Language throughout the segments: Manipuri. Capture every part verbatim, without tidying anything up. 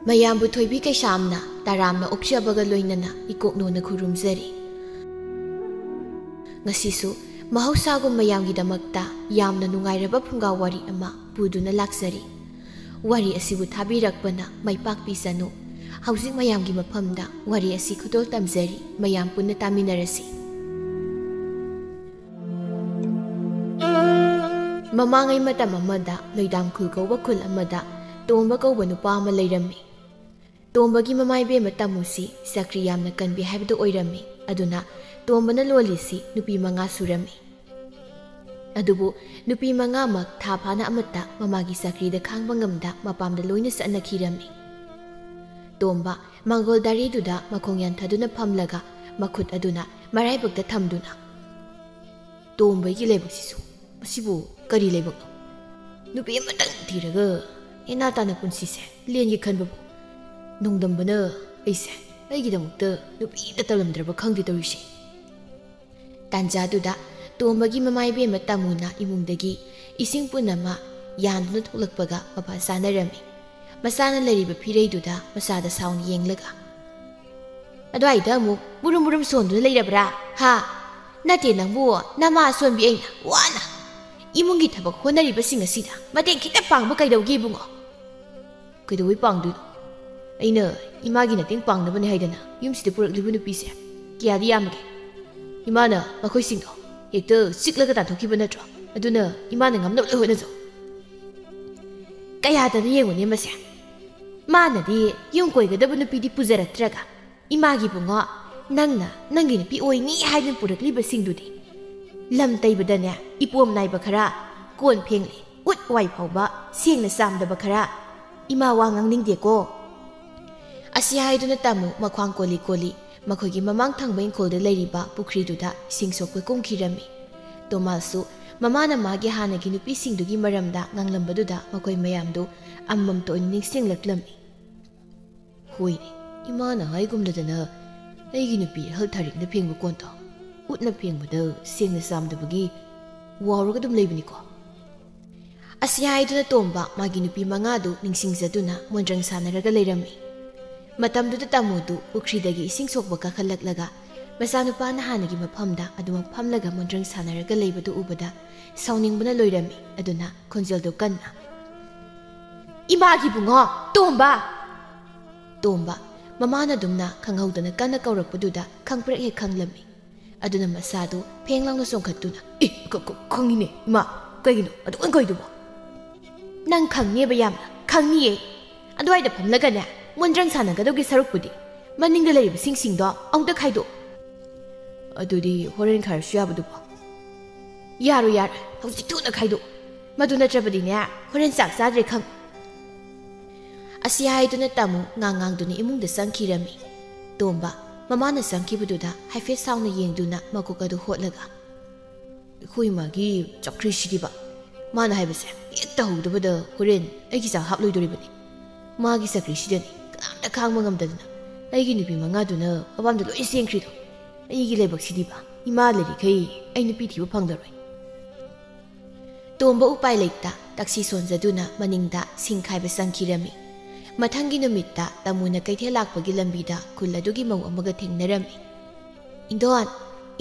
ꯃꯌꯥꯝꯕꯨ ꯊꯣꯏꯕꯤ ꯀꯩꯁꯥꯝꯅ ꯇꯔꯥꯝꯅ ꯑꯣꯛꯆꯕꯒ ꯂꯣꯏꯅꯅ ꯏꯀꯣꯛꯅꯣꯅ ꯈꯨꯔꯨꯝꯖꯔꯤ꯫ ꯉꯁꯤꯁꯨ ꯃꯍꯧꯁꯥꯒꯨꯝ ꯃꯌꯥꯝꯒꯤꯗꯃꯛꯇ ꯌꯥꯝꯅ ꯅꯨꯡꯉꯥꯏꯔꯕ ꯐꯨꯡꯒꯥ ꯋꯥꯔꯤ ꯑꯃ ꯄꯨꯗꯨꯅ ꯂꯥꯛꯆꯔꯤ꯫ ꯋꯥꯔꯤ ꯑꯁꯤꯕꯨ ꯊꯥꯕꯤꯔꯛꯄꯅ ꯃꯥꯏ ꯄꯥꯛꯄꯤꯁꯅꯨ꯫ ꯍꯧꯖꯤꯛ ꯃꯌꯥꯝꯒꯤ ꯃꯐꯝꯗ ꯋꯥꯔꯤ ꯑꯁꯤ ꯈꯨꯗꯣꯜ ꯇꯝꯖꯔꯤ꯫ ꯃꯌꯥꯝ ꯄꯨꯟꯅ ꯇꯥꯃꯤꯟꯅꯔꯁꯤ꯫ ꯃꯃꯥꯡꯉꯩ ꯃꯇꯝ ꯑꯃꯗ ꯂꯣꯏꯗꯥꯝ ꯈꯨꯜ ꯀꯧꯕ ꯈꯨꯜ ꯑꯃꯗ ꯇꯣꯝꯕ ꯀꯧꯕ ꯅꯨꯄꯥ ꯑꯃ ꯂꯩꯔꯝꯃꯤ꯫ ꯇꯣꯝꯕꯒꯤ ꯃꯃꯥ ꯏꯕꯦꯝꯃ ꯇꯥꯃꯨꯁꯤ ꯆꯀ꯭ꯔꯤ ꯌꯥꯝꯅ ꯀꯟꯕꯤ ꯍꯥꯏꯕꯗꯨ ꯑꯣꯏꯔꯝꯃꯤ꯫ ꯑꯗꯨꯅ ꯇꯣꯝꯕꯅ ꯂꯣꯜꯂꯤꯁꯤ ꯅꯨꯄꯤ ꯃꯉꯥ ꯁꯨꯔꯝꯃꯤ꯫ ꯑꯗꯨꯕꯨ ꯅꯨꯄꯤ ꯃꯉꯥꯃꯛ ꯊꯥ ꯐꯥꯅ ꯑꯃꯠꯇ ꯃꯃꯥꯒꯤ ꯆꯀ꯭ꯔꯤꯗ ꯈꯥꯡꯕ ꯉꯝꯗ ꯃꯄꯥꯝꯗ ꯂꯣꯏꯅ ꯆꯠꯅꯈꯤꯔꯝꯃꯤ꯫ ꯇꯣꯝꯕ ꯃꯥꯡꯒꯣꯜ ꯗꯥꯔꯤꯗꯨꯗ ꯃꯈꯣꯡ ꯌꯥꯟꯊꯗꯨꯅ ꯐꯝꯂꯒ ꯃꯈꯨꯠ ꯑꯗꯨꯅ ꯃꯔꯥꯏꯕꯛꯇ ꯊꯝꯗꯨꯅ, "ꯇꯣꯝꯕꯒꯤ ꯂꯥꯏꯕꯛꯁꯤꯁꯨ, ꯃꯁꯤꯕꯨ ꯀꯔꯤ ꯂꯥꯏꯕꯛꯅꯣ? ꯅꯨꯄꯤ ꯑꯃꯇꯪ ꯊꯤꯔꯒ ꯅꯦꯅꯥ ꯇꯥꯅ ꯄꯨꯟꯁꯤꯁꯦ ꯂꯦꯟꯒꯦ ꯈꯟꯕꯕꯨ ꯅꯣꯡꯗꯝꯕꯅ ꯑꯩꯁꯦ ꯑꯩꯒꯤꯗꯃꯛꯇ ꯅꯨꯄꯤꯗ ꯇꯜꯂꯝꯗ꯭ꯔꯕ ꯈꯪꯗꯦ ꯇꯧꯔꯤꯁꯦ"꯫ ꯇꯥꯟꯖꯥꯗꯨꯗ ꯇꯣꯝꯕꯒꯤ ꯃꯃꯥ ꯏꯕꯦꯝꯃ ꯇꯥꯃꯨꯅ ꯏꯃꯨꯡꯗꯒꯤ ꯏꯁꯤꯡ ꯄꯨꯟ ꯑꯃ ꯌꯥꯟꯗꯨꯅ ꯊꯣꯛꯂꯛꯄꯒ ꯃꯄꯥ ꯆꯥꯅꯔꯝꯃꯤ꯫ ꯃꯆꯥꯅ ꯂꯩꯔꯤꯕ ꯐꯤꯔꯩꯗꯨꯗ ꯃꯆꯥꯗ ꯁꯥꯎꯅ ꯌꯦꯡꯂꯒ, "ꯑꯗꯨꯋꯥꯏꯗ ꯑꯃꯨꯛ ꯃꯨꯔꯨꯝ ꯃꯨꯔꯨꯝ ꯁꯣꯟꯗꯨꯅ ꯂꯩꯔꯕ꯭ꯔꯥ? ꯍꯥ? ꯅꯠꯇꯦ ꯅꯪꯕꯨ, ꯅꯃꯥ ꯑꯁꯣꯟꯕꯤ ꯑꯩꯅ ꯋꯥꯅ ꯏꯃꯨꯡꯒꯤ ꯊꯕꯛ ꯍꯣꯠꯅꯔꯤꯕꯁꯤꯡ ꯑꯁꯤꯗ ꯃꯇꯦꯡ ꯈꯤꯇ ꯄꯥꯡꯕ ꯀꯩꯗꯧꯒꯦ ꯏꯕꯨꯡꯉꯣ?" "ꯀꯩꯗꯧꯕꯩ ꯄꯥꯡꯗꯣꯏꯅꯣ? ꯑꯩꯅ ꯏꯃꯥꯒꯤ ꯃꯇꯦꯡ ꯄꯥꯡꯅꯕꯅꯦ ꯍꯥꯏꯗꯅ ꯌꯨꯝꯁꯤꯗ ꯄꯨꯔꯛꯂꯤꯕ ꯅꯨꯄꯤꯁꯦ ꯀꯌꯥꯗꯤ ꯌꯥꯝꯃꯒꯦ? ꯏꯃꯥꯅ ꯃꯈꯣꯏꯁꯤꯡꯗꯣ ꯍꯦꯛꯇ ꯆꯤꯛꯂꯒ ꯇꯥꯟꯊꯣꯛꯈꯤꯕ ꯅꯠꯇ꯭ꯔꯣ? ꯑꯗꯨꯅ ꯏꯃꯥꯅ ꯉꯝꯅꯕ ꯂꯣꯏ ꯍꯣꯠꯅꯖꯧ"꯫ ꯀꯌꯥꯗꯅ ꯌꯦꯡꯉꯨꯅꯦ ꯃꯁꯦ꯫ ꯃꯥꯅꯗꯤ ꯌꯨꯝ ꯀꯣꯏꯒꯗꯕ ꯅꯨꯄꯤꯗꯤ ꯄꯨꯖꯔꯛꯇ꯭ꯔꯒ, ꯏꯃꯥꯒꯤ ꯏꯕꯨꯡꯉꯣ, ꯅꯪꯅ ꯅꯪꯒꯤ ꯅꯨꯄꯤ ꯑꯣꯏꯅꯤ ꯍꯥꯏꯗꯨꯅ ꯄꯨꯔꯛꯂꯤꯕꯁꯤꯡꯗꯨꯗꯤ? ꯂꯝ ꯇꯩꯕꯗꯅꯦ, ꯏꯄꯣꯝ ꯅꯥꯏꯕ ꯈꯔ, ꯀꯣꯟ ꯐꯦꯡꯂꯤ, ꯎꯠ ꯋꯥꯏ ꯐꯥꯎꯕ ꯁꯦꯡꯅ ꯆꯥꯝꯗꯕ ꯈꯔ, ꯏꯃꯥ ꯋꯥ ꯉꯥꯡꯅꯤꯡꯗꯦꯀꯣ꯫ ꯑꯁꯤ ꯍꯥꯏꯗꯨꯅ ꯇꯥꯃꯨ ꯃꯈ꯭ꯋꯥꯡ ꯀꯣꯜꯂꯤ ꯀꯣꯜꯂꯤ ꯃꯈꯣꯏꯒꯤ ꯃꯃꯥꯡ ꯊꯪꯕ ꯏꯪꯈꯣꯜꯗ ꯂꯩꯔꯤꯕ ꯄꯨꯈ꯭ꯔꯤꯗꯨꯗ ꯏꯁꯤꯡ ꯁꯣꯛꯄ ꯀꯨꯝꯈꯤꯔꯝꯃꯤ꯫ ꯇꯣꯃꯥꯁꯁꯨ ꯃꯃꯥꯅ ꯃꯥꯒꯤ ꯍꯥꯟꯅꯒꯤ ꯅꯨꯄꯤꯁꯤꯡꯗꯨꯒꯤ ꯃꯔꯝꯗ ꯉꯥꯡꯂꯝꯕꯗꯨꯗ ꯃꯈꯣꯏ ꯃꯌꯥꯝꯗꯨ ꯑꯃꯃꯝꯇ ꯑꯣꯏꯅ ꯅꯤꯡꯁꯤꯡꯂꯛꯂꯝꯃꯤ꯫ "ꯍꯣꯏꯅꯦ, ꯏꯃꯥꯅ ꯍꯥꯏꯒꯨꯝꯗꯗꯅ ꯑꯩꯒꯤ ꯅꯨꯄꯤ ꯑꯍꯜ ꯊꯥꯔꯤꯛꯅ ꯐꯦꯡꯕ ꯀꯣꯟꯗꯣ ꯎꯠꯅ ꯐꯦꯡꯕꯗ ꯁꯦꯡꯅ ꯆꯥꯝꯗꯕꯒꯤ ꯋꯥꯎꯔꯒ ꯑꯗꯨꯝ ꯂꯩꯕꯅꯤꯀꯣ"꯫ ꯑꯁꯤ ꯍꯥꯏꯗꯨꯅ ꯇꯣꯝꯕ ꯃꯥꯒꯤ ꯅꯨꯄꯤ ꯃꯉꯥꯗꯨ ꯅꯤꯡꯁꯤꯡꯖꯗꯨꯅ ꯃꯣꯟꯗ꯭ꯔꯪ ꯁꯥꯟꯅꯔꯒ ꯂꯩꯔꯝꯃꯤ꯫ ꯃꯇꯝꯗꯨꯗ ꯇꯥꯃꯨꯗꯨ ꯄꯨꯈ꯭ꯔꯤꯗꯒꯤ ꯏꯁꯤꯡ ꯁꯣꯛꯄ ꯀꯥꯈꯠꯂꯛꯂꯒ ꯃꯆꯥꯅꯨꯄꯥꯅ ꯍꯥꯟꯅꯒꯤ ꯃꯐꯝꯗ ꯑꯗꯨꯃꯛ ꯐꯝꯂꯒ ꯃꯣꯟꯗ꯭ꯔꯪ ꯁꯥꯟꯅꯔꯒ ꯂꯩꯕꯗꯨ ꯎꯕꯗ ꯁꯥꯎꯅꯤꯡꯕꯅ ꯂꯣꯏꯔꯝꯃꯤ꯫ ꯑꯗꯨꯅ ꯈꯣꯟꯖꯦꯜꯗꯨ ꯀꯟꯅ, "ꯏꯃꯥꯒꯤ ꯏꯕꯨꯡꯉꯣ, ꯇꯣꯝꯕ!" ꯇꯣꯝꯕ, ꯃꯃꯥꯅ ꯑꯗꯨꯝꯅ ꯈꯪꯍꯧꯗꯅ ꯀꯟꯅ ꯀꯧꯔꯛꯄꯗꯨꯗ ꯈꯪꯄ꯭ꯔꯦꯛ ꯍꯦꯛ ꯈꯪꯂꯝꯃꯤ꯫ ꯑꯗꯨꯅ ꯃꯁꯥꯗꯨ ꯐꯦꯡ ꯂꯥꯎꯅ ꯆꯣꯡꯈꯠꯇꯨꯅ, "ꯑꯦ, ꯈ-, ꯈ-, ꯈꯪꯉꯤꯅꯦ, ꯏꯃꯥ, ꯀꯩꯒꯤꯅꯣ ꯑꯗꯨꯛ ꯀꯟꯅ ꯀꯧꯔꯤꯗꯨꯕꯣ?" "ꯅꯪ ꯈꯪꯅꯦꯕ, ꯌꯥꯝꯅ ꯈꯪꯅꯤꯌꯦ꯫ ꯑꯗꯨꯋꯥꯏꯗ ꯐꯝꯂꯒꯅꯦ, ꯃꯣꯟꯗ꯭ꯔꯪ ꯁꯥꯟꯅꯒꯗꯧꯒꯤ ꯁꯔꯨꯛꯄꯨꯗꯤ ꯃꯅꯤꯡꯗ ꯂꯩꯔꯤꯕꯁꯤꯡꯁꯤꯡꯗꯣ ꯑꯃꯨꯛꯇ ꯈꯥꯏꯗꯣꯛ꯫ ꯑꯗꯨꯗꯤ ꯍꯣꯔꯦꯟ ꯈꯥꯏꯔꯁꯨ ꯌꯥꯕꯗꯨꯕꯣ?" "ꯌꯥꯔꯣꯏ, ꯌꯥꯔꯣꯏ, ꯍꯧꯖꯤꯛ ꯊꯨꯅ ꯈꯥꯏꯗꯣꯛ꯫ ꯃꯗꯨ ꯅꯠꯇ꯭ꯔꯕꯗꯤꯅꯦ, ꯍꯣꯔꯦꯟ ꯆꯥꯛ ꯆꯥꯗ꯭ꯔꯦ ꯈꯪ꯫" ꯑꯁꯤ ꯍꯥꯏꯗꯨꯅ ꯇꯥꯃꯨ ꯉꯥꯡ ꯉꯥꯡꯗꯨꯅ ꯏꯃꯨꯡꯗ ꯆꯪꯈꯤꯔꯝꯃꯤ꯫ ꯇꯣꯝꯕ, ꯃꯃꯥꯅ ꯆꯪꯈꯤꯕꯗꯨꯗ ꯍꯥꯏꯐꯦꯠ ꯁꯥꯎꯅ ꯌꯦꯡꯗꯨꯅ ꯃꯀꯣꯛ ꯑꯗꯨ ꯍꯣꯠꯂꯒ, "ꯑꯩꯈꯣꯏ ꯃꯥꯒꯤ ꯆꯧꯀ꯭ꯔꯤꯁꯤꯗꯤꯕ, ꯃꯥꯅ ꯍꯥꯏꯕꯁꯦ ꯍꯦꯛ ꯇꯧꯍꯧꯗꯕꯗ ꯍꯣꯔꯦꯟ ꯑꯩꯒꯤ ꯆꯥꯛ ꯍꯥꯞꯂꯣꯏꯗꯣꯔꯤꯕꯅꯤ꯫ ꯃꯥꯒꯤ ꯆꯧꯀ꯭ꯔꯤꯁꯤꯗꯅꯤ ꯀꯅꯥꯝꯇ ꯈꯥꯡꯕ ꯉꯝꯗꯗꯅ ꯑꯩꯒꯤ ꯅꯨꯄꯤ ꯃꯉꯥꯗꯨꯅ ꯃꯄꯥꯝꯗ ꯂꯣꯏ ꯆꯦꯟꯈ꯭ꯔꯤꯗꯣ꯫ ꯑꯩꯒꯤ ꯂꯥꯏꯕꯛꯁꯤꯗꯤꯕ, ꯏꯃꯥ ꯂꯩꯔꯤꯈꯩ ꯑꯩ ꯅꯨꯄꯤ ꯊꯤꯕ ꯐꯪꯂꯔꯣꯏ꯫" ꯇꯣꯝꯕ ꯎꯄꯥꯏ ꯂꯩꯇ ꯇꯛꯁꯤ ꯁꯣꯟꯖꯗꯨꯅ ꯃꯅꯤꯡꯗ ꯁꯤꯡ ꯈꯥꯏꯕ ꯆꯪꯈꯤꯔꯝꯃꯤ꯫ ꯃꯊꯪꯒꯤ ꯅꯨꯃꯤꯠꯇ ꯇꯥꯃꯨꯅ ꯀꯩꯊꯦꯜ ꯂꯥꯛꯄꯒꯤ ꯂꯝꯕꯤꯗ ꯈꯨꯜ ꯑꯗꯨꯒꯤ ꯃꯧ ꯑꯃꯒ ꯊꯦꯡꯅꯔꯝꯃꯤ꯫ "ꯏꯟꯗꯣꯟ,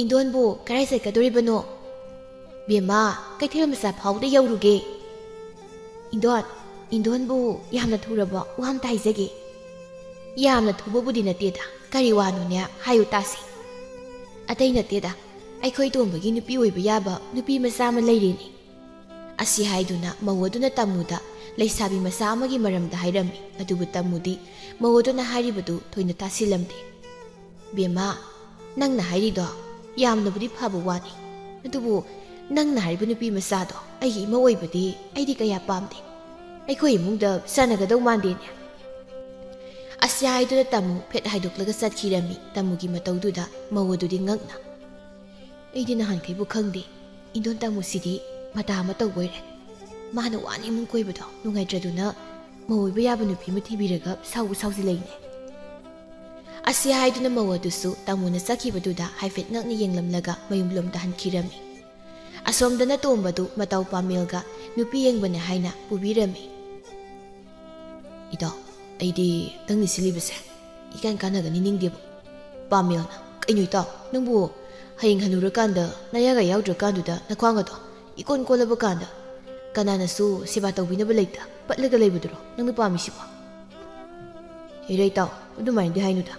ꯏꯟꯗꯣꯟꯕꯨ ꯀꯗꯥꯏ ꯆꯠꯀꯗꯧꯔꯤꯕꯅꯣ?" "ꯕꯦꯝꯃ, ꯀꯩꯊꯦꯜ ꯃꯆꯥ ꯐꯥꯎꯕꯗ ꯌꯧꯔꯨꯒꯦ꯫" "ꯏꯟꯗꯣꯟ, ꯏꯟꯗꯣꯟꯕꯨ ꯌꯥꯝꯅ ꯊꯨꯔꯕꯣ? ꯋꯥ ꯑꯝꯇ ꯍꯥꯏꯖꯒꯦ꯫" "ꯌꯥꯝꯅ ꯊꯨꯕꯕꯨꯗꯤ ꯅꯠꯇꯦꯗ, ꯀꯔꯤ ꯋꯥꯅꯣꯅꯦ, ꯍꯥꯏꯌꯨ ꯇꯥꯁꯤ꯫" "ꯑꯇꯩ ꯅꯠꯇꯦꯗ, ꯑꯩꯈꯣꯏ ꯇꯣꯝꯕꯒꯤ ꯅꯨꯄꯤ ꯑꯣꯏꯕ ꯌꯥꯕ ꯅꯨꯄꯤ ꯃꯆꯥ ꯑꯃ ꯂꯩꯔꯦꯅꯦ꯫" ꯑꯁꯤ ꯍꯥꯏꯗꯨꯅ ꯃꯧ ꯑꯗꯨꯅ ꯇꯥꯃꯨꯗ ꯂꯩꯁꯥꯕꯤ ꯃꯆꯥ ꯑꯃꯒꯤ ꯃꯔꯝꯗ ꯍꯥꯏꯔꯝꯃꯤ꯫ ꯑꯗꯨꯕꯨ ꯇꯥꯃꯨꯗꯤ ꯃꯧ ꯑꯗꯨꯅ ꯍꯥꯏꯔꯤꯕꯗꯨ ꯊꯣꯏꯅ ꯇꯥꯁꯤꯜꯂꯝꯗꯦ꯫ "ꯕꯦꯝꯃ, ꯅꯪꯅ ꯍꯥꯏꯔꯤꯗꯣ ꯌꯥꯝꯅꯕꯨꯗꯤ ꯐꯕ ꯋꯥꯅꯤ, ꯑꯗꯨꯕꯨ ꯅꯪꯅ ꯍꯥꯏꯔꯤꯕ ꯅꯨꯄꯤ ꯃꯆꯥꯗꯣ ꯑꯩꯒꯤ ꯏꯃꯧ ꯑꯣꯏꯕꯗꯤ ꯑꯩꯗꯤ ꯀꯌꯥ ꯄꯥꯝꯗꯦ꯫ ꯑꯩꯈꯣꯏ ꯏꯃꯨꯡꯗ ꯆꯥꯟꯅꯒꯗꯧ ꯃꯥꯟꯗꯦꯅꯦ꯫" ꯑꯁꯤ ꯍꯥꯏꯗꯨꯅ ꯇꯥꯃꯨ ꯐꯦꯠ ꯍꯥꯏꯗꯣꯛꯂꯒ ꯆꯠꯈꯤꯔꯝꯃꯤ꯫ ꯇꯥꯃꯨꯒꯤ ꯃꯇꯧꯗꯨꯗ ꯃꯧ ꯑꯗꯨꯗꯤ ꯉꯛꯅ, "ꯑꯩꯗꯤ ꯅꯍꯥꯟꯈꯩꯕꯨ ꯈꯪꯗꯦ, ꯏꯟꯗꯣꯟ ꯇꯥꯃꯨꯁꯤꯗꯤ ꯃꯇꯥ ꯑꯃ ꯇꯧꯕꯣꯏꯔꯦ꯫ ꯃꯥꯅ ꯋꯥꯅ ꯏꯃꯨꯡ ꯀꯣꯏꯕꯗꯣ ꯅꯨꯡꯉꯥꯏꯇ꯭ꯔꯗꯨꯅ ꯃꯧ ꯑꯣꯏꯕ ꯌꯥꯕ ꯅꯨꯄꯤ ꯑꯃ ꯊꯤꯕꯤꯔꯒ ꯁꯥꯎꯕ ꯁꯥꯎꯖꯤꯜꯂꯛꯏꯅꯦ꯫" ꯑꯁꯤ ꯍꯥꯏꯗꯨꯅ ꯃꯧ ꯑꯗꯨꯁꯨ ꯇꯥꯃꯨꯅ ꯆꯠꯈꯤꯕꯗꯨꯗ ꯍꯥꯏꯐꯦꯠ ꯉꯛꯅ ꯌꯦꯡꯂꯝꯂꯒ ꯃꯌꯨꯝꯂꯣꯝꯗ ꯍꯟꯈꯤꯔꯝꯃꯤ꯫ ꯑꯁꯣꯝꯗꯅ ꯇꯣꯝꯕꯗꯨ ꯃꯇꯧ ꯄꯥꯃꯦꯜꯒ ꯅꯨꯄꯤ ꯌꯦꯡꯕꯅꯦ ꯍꯥꯏꯅ ꯄꯨꯕꯤꯔꯝꯃꯤ꯫ "ꯏꯇꯥꯎ, ꯑꯩꯗꯤ ꯅꯪꯅ ꯁꯤꯜꯂꯤꯕꯁꯦ ꯏꯀꯥꯟ ꯀꯥꯟꯅꯒꯅꯤ ꯅꯤꯡꯗꯦꯕ꯫ ꯄꯥꯃꯦꯜꯅ, ꯀꯩꯅꯣ ꯏꯇꯥꯎ, ꯅꯪꯕꯨ ꯍꯌꯦꯡ ꯍꯅꯨꯔꯀꯥꯟꯗ ꯅꯌꯥꯒ ꯌꯥꯎꯗ꯭ꯔꯀꯥꯟꯗꯨꯗ ꯅꯈ꯭ꯋꯥꯡꯒꯗꯣ ꯏꯀꯣꯟ ꯀꯣꯜꯂꯕ ꯀꯥꯟꯗ ꯀꯅꯥꯅꯁꯨ ꯁꯦꯕꯥ ꯇꯧꯕꯤꯅꯕ ꯂꯩꯇ ꯄꯠꯂꯒ ꯂꯩꯕꯗꯨꯔꯣ ꯅꯪꯅ ꯄꯥꯝꯃꯤꯁꯤꯕꯣ?" "ꯍꯦꯔꯥ ꯏꯇꯥꯎ, ꯑꯗꯨꯃꯥꯏꯅꯗꯤ ꯍꯥꯏꯅꯨꯗ꯫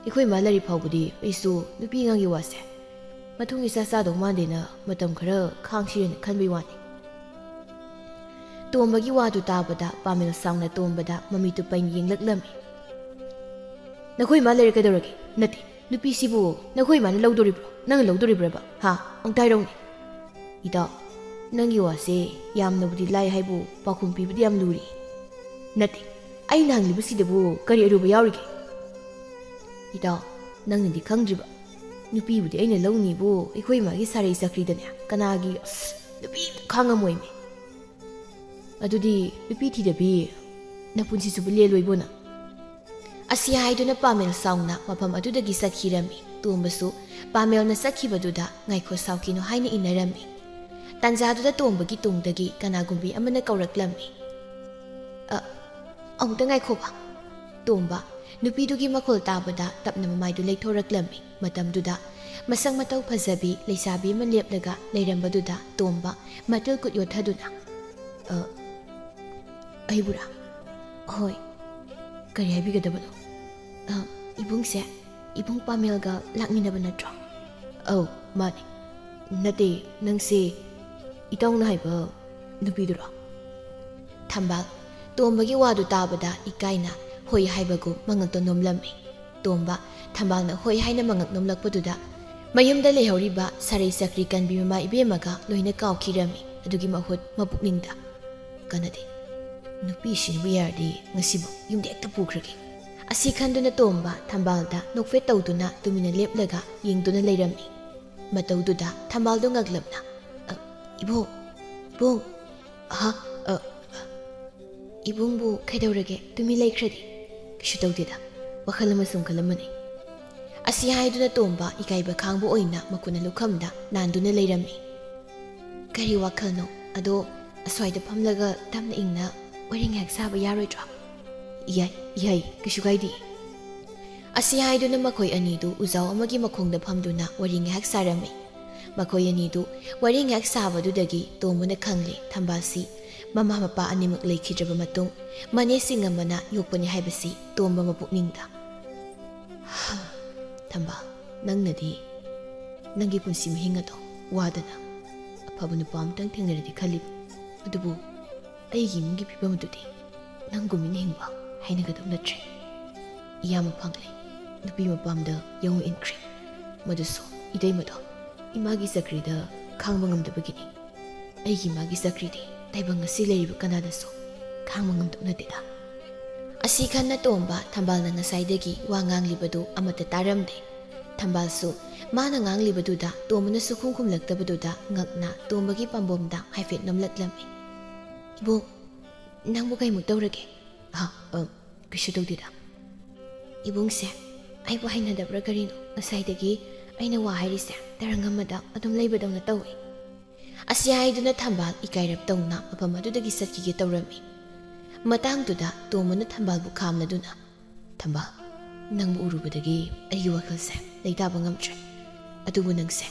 ꯑꯩꯈꯣꯏ ꯏꯃꯥ ꯂꯩꯔꯤ ꯐꯥꯎꯕꯗꯤ ꯑꯩꯁꯨ ꯅꯨꯄꯤ ꯑꯉꯥꯡꯒꯤ ꯋꯥꯁꯦ ꯃꯊꯣꯡ ꯏꯆꯥ ꯆꯥꯗꯧ ꯃꯥꯟꯗꯦꯅ ꯃꯇꯝ ꯈꯔ ꯈꯥꯡꯁꯤꯔꯅ ꯈꯟꯕꯩ ꯋꯥꯅꯤ꯫" ꯇꯣꯝꯕꯒꯤ ꯋꯥꯗꯨ ꯇꯥꯕꯗ ꯄꯥꯃꯦꯜ ꯁꯥꯎꯅ ꯇꯣꯝꯕꯗ ꯃꯃꯤꯠꯇꯨ ꯄꯩꯅ ꯌꯦꯡꯂꯛꯂꯝꯃꯤ꯫ "ꯅꯈꯣꯏ ꯏꯃꯥ ꯂꯩꯔꯦ ꯀꯩꯗꯧꯔꯒꯦ? ꯅꯠꯇꯦ, ꯅꯨꯄꯤꯁꯤꯕꯨ ꯅꯈꯣꯏ ꯏꯃꯥꯅ ꯂꯧꯗꯣꯔꯤꯕ꯭ꯔꯣ? ꯅꯪꯅ ꯂꯧꯗꯣꯔꯤꯕ꯭ꯔꯕ? ꯍꯥ? ꯑꯃꯨꯛꯇ ꯍꯥꯏꯔꯛꯎꯅꯦ꯫" "ꯏꯇꯥꯎ, ꯅꯪꯒꯤ ꯋꯥꯁꯦ ꯌꯥꯝꯅꯕꯨꯗꯤ ꯂꯥꯏ ꯍꯥꯏꯕꯨ ꯄꯥꯎꯈꯨꯝ ꯄꯤꯕꯗꯤ ꯌꯥꯝ ꯂꯨꯔꯤ꯫" "ꯅꯠꯇꯦ, ꯑꯩꯅ ꯍꯪꯂꯤꯕꯁꯤꯗꯕꯨ ꯀꯔꯤ ꯑꯔꯨꯕ ꯌꯥꯎꯔꯤꯒꯦ?" "ꯏꯇꯥꯎ, ꯅꯪꯅꯗꯤ ꯈꯪꯗ꯭ꯔꯤꯕ꯫ ꯅꯨꯄꯤꯕꯨꯗꯤ ꯑꯩꯅ ꯂꯧꯅꯤꯕꯨ ꯑꯩꯈꯣꯏ ꯏꯃꯥꯒꯤ ꯁꯥꯔꯩ ꯆꯀ꯭ꯔꯤꯗꯅꯦ ꯀꯅꯥꯒꯤ, ꯑꯁ, ꯅꯨꯄꯤ ꯑꯝꯇ ꯈꯥꯡꯉꯝꯃꯣꯏꯃꯤ꯫ ꯑꯗꯨꯗꯤ ꯅꯨꯄꯤ ꯊꯤꯗꯕꯤ ꯅꯄꯨꯟꯁꯤ ꯆꯨꯞꯄ ꯂꯦꯜꯂꯣꯏꯕꯣ ꯅꯪ?" ꯑꯁꯤ ꯍꯥꯏꯗꯨꯅ ꯄꯥꯃꯦꯜ ꯁꯥꯎꯅ ꯃꯐꯝ ꯑꯗꯨꯗꯒꯤ ꯆꯠꯈꯤꯔꯝꯃꯤ꯫ ꯇꯣꯝꯕꯁꯨ ꯄꯥꯃꯦꯜꯅ ꯆꯠꯈꯤꯕꯗꯨꯗ ꯉꯥꯏꯈꯣ ꯁꯥꯎꯈꯤꯅꯨ ꯍꯥꯏꯅ ꯏꯟꯅꯔꯝꯃꯤ꯫ ꯇꯥꯟꯖꯥꯗꯨꯗ ꯇꯣꯝꯕꯒꯤ ꯇꯨꯡꯗꯒꯤ ꯀꯅꯥꯒꯨꯝꯕꯤ ꯑꯃꯅ ꯀꯧꯔꯛꯂꯝꯃꯤ꯫ "ꯑ, ꯑꯃꯨꯛꯇ ꯉꯥꯏꯈꯣꯕ꯫" ꯇꯣꯝꯕ ꯅꯨꯄꯤꯗꯨꯒꯤ ꯃꯈꯣꯜ ꯇꯥꯕꯗ ꯇꯞꯅ ꯃꯃꯥꯏꯗꯨ ꯂꯩꯊꯣꯔꯛꯂꯝꯃꯤ꯫ ꯃꯇꯝꯗꯨꯗ ꯃꯁꯛ ꯃꯇꯧ ꯐꯖꯕꯤ ꯂꯩꯁꯥꯕꯤ ꯑꯃ ꯂꯦꯞꯂꯒ ꯂꯩꯔꯝꯕꯗꯨꯗ ꯇꯣꯝꯕ ꯃꯇꯤꯜ ꯀꯨꯠ ꯌꯣꯠꯊꯗꯨꯅ, "ꯑ, ꯑꯩꯕꯨꯔꯥ? ꯍꯣꯏ, ꯀꯔꯤ ꯍꯥꯏꯕꯤꯒꯗꯕꯅꯣ?" "ꯑ, ꯏꯕꯨꯡꯁꯦ, ꯏꯕꯨꯡ ꯄꯥꯃꯦꯜꯒ ꯂꯥꯛꯃꯤꯟꯅꯕ ꯅꯠꯇ꯭ꯔꯣ?" "ꯑꯧ, ꯃꯥꯅꯦ꯫ ꯅꯠꯇꯦ, ꯅꯪꯁꯦ ꯏꯇꯥꯎꯅ ꯍꯥꯏꯕ ꯅꯨꯄꯤꯗꯨꯔꯣ?" ꯊꯝꯕꯥꯜ ꯇꯣꯝꯕꯒꯤ ꯋꯥꯗꯨ ꯇꯥꯕꯗ ꯏꯀꯥꯏꯅ ꯍꯣꯏ ꯍꯥꯏꯕꯒꯨꯝ ꯃꯉꯛꯇ ꯅꯣꯝꯂꯝꯃꯤ꯫ ꯇꯣꯝꯕ ꯊꯝꯕꯥꯜꯅ ꯍꯣꯏ ꯍꯥꯏꯅ ꯃꯉꯛ ꯅꯣꯝꯂꯛꯄꯗꯨꯗ ꯃꯌꯨꯝꯗ ꯂꯩꯍꯧꯔꯤꯕ ꯁꯥꯔꯩ ꯆꯀ꯭ꯔꯤ ꯀꯟꯕꯤ ꯃꯃꯥ ꯏꯕꯦꯝꯃꯒ ꯂꯣꯏꯅ ꯀꯥꯎꯈꯤꯔꯝꯃꯤ꯫ ꯑꯗꯨꯒꯤ ꯃꯍꯨꯠ ꯃꯄꯨꯛꯅꯤꯡꯗ, "ꯀꯥꯟꯅꯗꯦ, ꯅꯨꯄꯤꯁꯤꯅꯕꯨ ꯌꯥꯔꯗꯤ ꯉꯁꯤꯃꯛ ꯌꯨꯝꯗ ꯍꯦꯛꯇ ꯄꯨꯈ꯭ꯔꯒꯦ꯫" ꯑꯁꯤ ꯈꯟꯗꯨꯅ ꯇꯣꯝꯕ ꯊꯝꯕꯥꯜꯗ ꯅꯣꯛꯐꯦꯠ ꯇꯧꯗꯨꯅ ꯇꯨꯃꯤꯟꯅ ꯂꯦꯞꯂꯒ ꯌꯦꯡꯗꯨꯅ ꯂꯩꯔꯝꯃꯤ꯫ ꯃꯇꯧꯗꯨꯗ ꯊꯝꯕꯥꯜꯗꯣ ꯉꯛꯂꯞꯅ, "ꯑ, ꯏꯕꯣ, ꯏꯕꯣ, ꯑꯍ, ꯑ, ꯑ, ꯏꯕꯨꯡꯕꯨ ꯀꯩꯗꯧꯔꯒꯦ? ꯇꯨꯃꯤꯟ ꯂꯩꯈ꯭ꯔꯗꯤ?" "ꯀꯩꯁꯨ ꯇꯧꯗꯦꯗ, ꯋꯥꯈꯜ ꯑꯃ ꯁꯨꯝ ꯈꯜꯂꯝꯕꯅꯤ꯫" ꯑꯁꯤ ꯍꯥꯏꯗꯨꯅ ꯇꯣꯝꯕ ꯏꯀꯥꯏꯕ ꯈꯥꯡꯕ ꯑꯣꯏꯅ ꯃꯈꯨꯠꯅ ꯂꯨꯈꯝꯗ ꯅꯥꯟꯗꯨꯅ ꯂꯩꯔꯝꯃꯤ꯫ "ꯀꯔꯤ ꯋꯥꯈꯜꯅꯣ? ꯑꯗꯣ ꯑꯁ꯭ꯋꯥꯏꯗ ꯐꯝꯂꯒ ꯇꯞꯅ ꯏꯪꯅ ꯋꯥꯔꯤ ꯉꯥꯏꯍꯥꯛ ꯁꯥꯕ ꯌꯥꯔꯣꯏꯗ꯭ꯔꯣ?" "ꯌꯥꯏ, ꯌꯥꯏ, ꯀꯩꯁꯨ ꯀꯥꯏꯗꯦ꯫" ꯑꯁꯤ ꯍꯥꯏꯗꯨꯅ ꯃꯈꯣꯏ ꯑꯅꯤꯗꯨ ꯎꯖꯥꯎ ꯑꯃꯒꯤ ꯃꯈꯣꯡꯗ ꯐꯝꯗꯨꯅ ꯋꯥꯔꯤ ꯉꯥꯏꯍꯥꯛ ꯁꯥꯔꯝꯃꯤ꯫ ꯃꯈꯣꯏ ꯑꯅꯤꯗꯨ ꯋꯥꯔꯤ ꯉꯥꯏꯍꯥꯛ ꯁꯥꯕꯗꯨꯗꯒꯤ ꯇꯣꯝꯕꯅ ꯈꯪꯂꯦ, ꯊꯝꯕꯥꯜꯁꯤ ꯃꯃꯥ ꯃꯄꯥ ꯑꯅꯤꯃꯛ ꯂꯩꯈꯤꯗ꯭ꯔꯕ ꯃꯇꯨꯡ ꯃꯅꯦ ꯁꯤꯡꯉꯝꯕꯅ ꯌꯣꯛꯄꯅꯤ ꯍꯥꯏꯕꯁꯤ ꯇꯣꯝꯕ ꯃꯄꯨꯛꯅꯤꯡꯗ꯫ "ꯊꯝꯕꯥꯜ, ꯅꯪꯅꯗꯤ ꯅꯪꯒꯤ ꯄꯨꯟꯁꯤ ꯃꯍꯤꯡ ꯑꯗꯣ ꯋꯥꯗꯅ ꯑꯐꯕ ꯅꯨꯄꯥ ꯑꯃꯇꯪ ꯊꯦꯡꯅꯔꯗꯤ ꯈꯜꯂꯤꯕ꯫ ꯑꯗꯨꯕꯨ ꯑꯩꯒꯤ ꯏꯃꯨꯡꯒꯤ ꯐꯤꯕꯝ ꯑꯗꯨꯗꯤ ꯅꯪꯒꯨꯝꯅ ꯍꯤꯡꯕ ꯍꯩꯅꯒꯗꯧ ꯅꯠꯇ꯭ꯔꯦ꯫ ꯏꯌꯥꯝꯕ ꯐꯪꯂꯦ, ꯅꯨꯄꯤ ꯃꯄꯥꯝꯗ ꯌꯥꯑꯣꯡ ꯏꯟꯈ꯭ꯔꯦ꯫ ꯃꯗꯨꯁꯨ ꯏꯇꯩꯃꯗꯣ ꯏꯃꯥꯒꯤ ꯆꯀ꯭ꯔꯤꯗ ꯈꯥꯡꯕ ꯉꯝꯗꯕꯒꯤꯅꯤ꯫ ꯑꯩꯒꯤ ꯏꯃꯥꯒꯤ ꯆꯀ꯭ꯔꯤꯗꯤ ꯇꯥꯏꯕꯪ ꯑꯁꯤ ꯂꯩꯔꯤꯕ ꯀꯅꯥꯗꯁꯨ ꯈꯥꯡꯕ ꯉꯝꯗꯧ ꯅꯠꯇꯦꯗ꯫" ꯑꯁꯤ ꯈꯟꯅ ꯇꯣꯝꯕ ꯊꯝꯕꯥꯜꯅ ꯉꯁꯥꯏꯗꯒꯤ ꯋꯥ ꯉꯥꯡꯂꯤꯕꯗꯨ ꯑꯃꯠꯇ ꯇꯥꯔꯝꯗꯦ꯫ ꯊꯝꯕꯥꯜꯁꯨ ꯃꯥꯅ ꯉꯥꯡꯂꯤꯕꯗꯨꯗ ꯇꯣꯝꯕꯅ ꯁꯨꯈꯨꯝ ꯈꯨꯝꯂꯛꯇꯕꯗꯨꯗ ꯉꯛꯅ ꯇꯣꯝꯕꯒꯤ ꯄꯥꯝꯕꯣꯝꯗ ꯍꯥꯏꯐꯦꯠ ꯅꯝꯂꯛꯂꯝꯃꯤ꯫ "ꯏꯕꯣꯛ, ꯅꯪꯕꯨ ꯀꯩꯃꯨꯛ ꯇꯧꯔꯒꯦ?" "ꯑ, ꯑ, ꯀꯩꯁꯨ ꯇꯧꯗꯦꯗ꯫" "ꯏꯕꯨꯡꯁꯦ ꯑꯩꯕꯨ ꯍꯩꯅꯗꯕ꯭ꯔꯥ ꯀꯔꯤꯅꯣ? ꯉꯁꯥꯏꯗꯒꯤ ꯑꯩꯅ ꯋꯥ ꯍꯥꯏꯔꯤꯁꯦ ꯇꯔꯪ ꯑꯃꯗ ꯑꯗꯨꯝ ꯂꯩꯕꯗꯧꯅ ꯇꯧꯏ꯫" ꯑꯁꯤ ꯍꯥꯏꯗꯨꯅ ꯊꯝꯕꯥꯜ ꯏꯀꯥꯏꯔꯞ ꯇꯧꯅ ꯃꯐꯝ ꯑꯗꯨꯗꯒꯤ ꯆꯠꯈꯤꯒꯦ ꯇꯧꯔꯝꯃꯤ꯫ ꯃꯇꯥꯡꯗꯨꯗ ꯇꯣꯝꯕꯅ ꯊꯝꯕꯥꯜꯕꯨ ꯈꯥꯝꯂꯗꯨꯅ, "ꯊꯝꯕꯥꯜ, ꯅꯪꯕꯨ ꯎꯔꯨꯕꯗꯒꯤ ꯑꯩꯒꯤ ꯋꯥꯈꯜꯁꯦ ꯂꯩꯇꯥꯕ ꯉꯝꯗ꯭ꯔꯦ꯫ ꯑꯗꯨꯕꯨ ꯅꯪꯁꯦ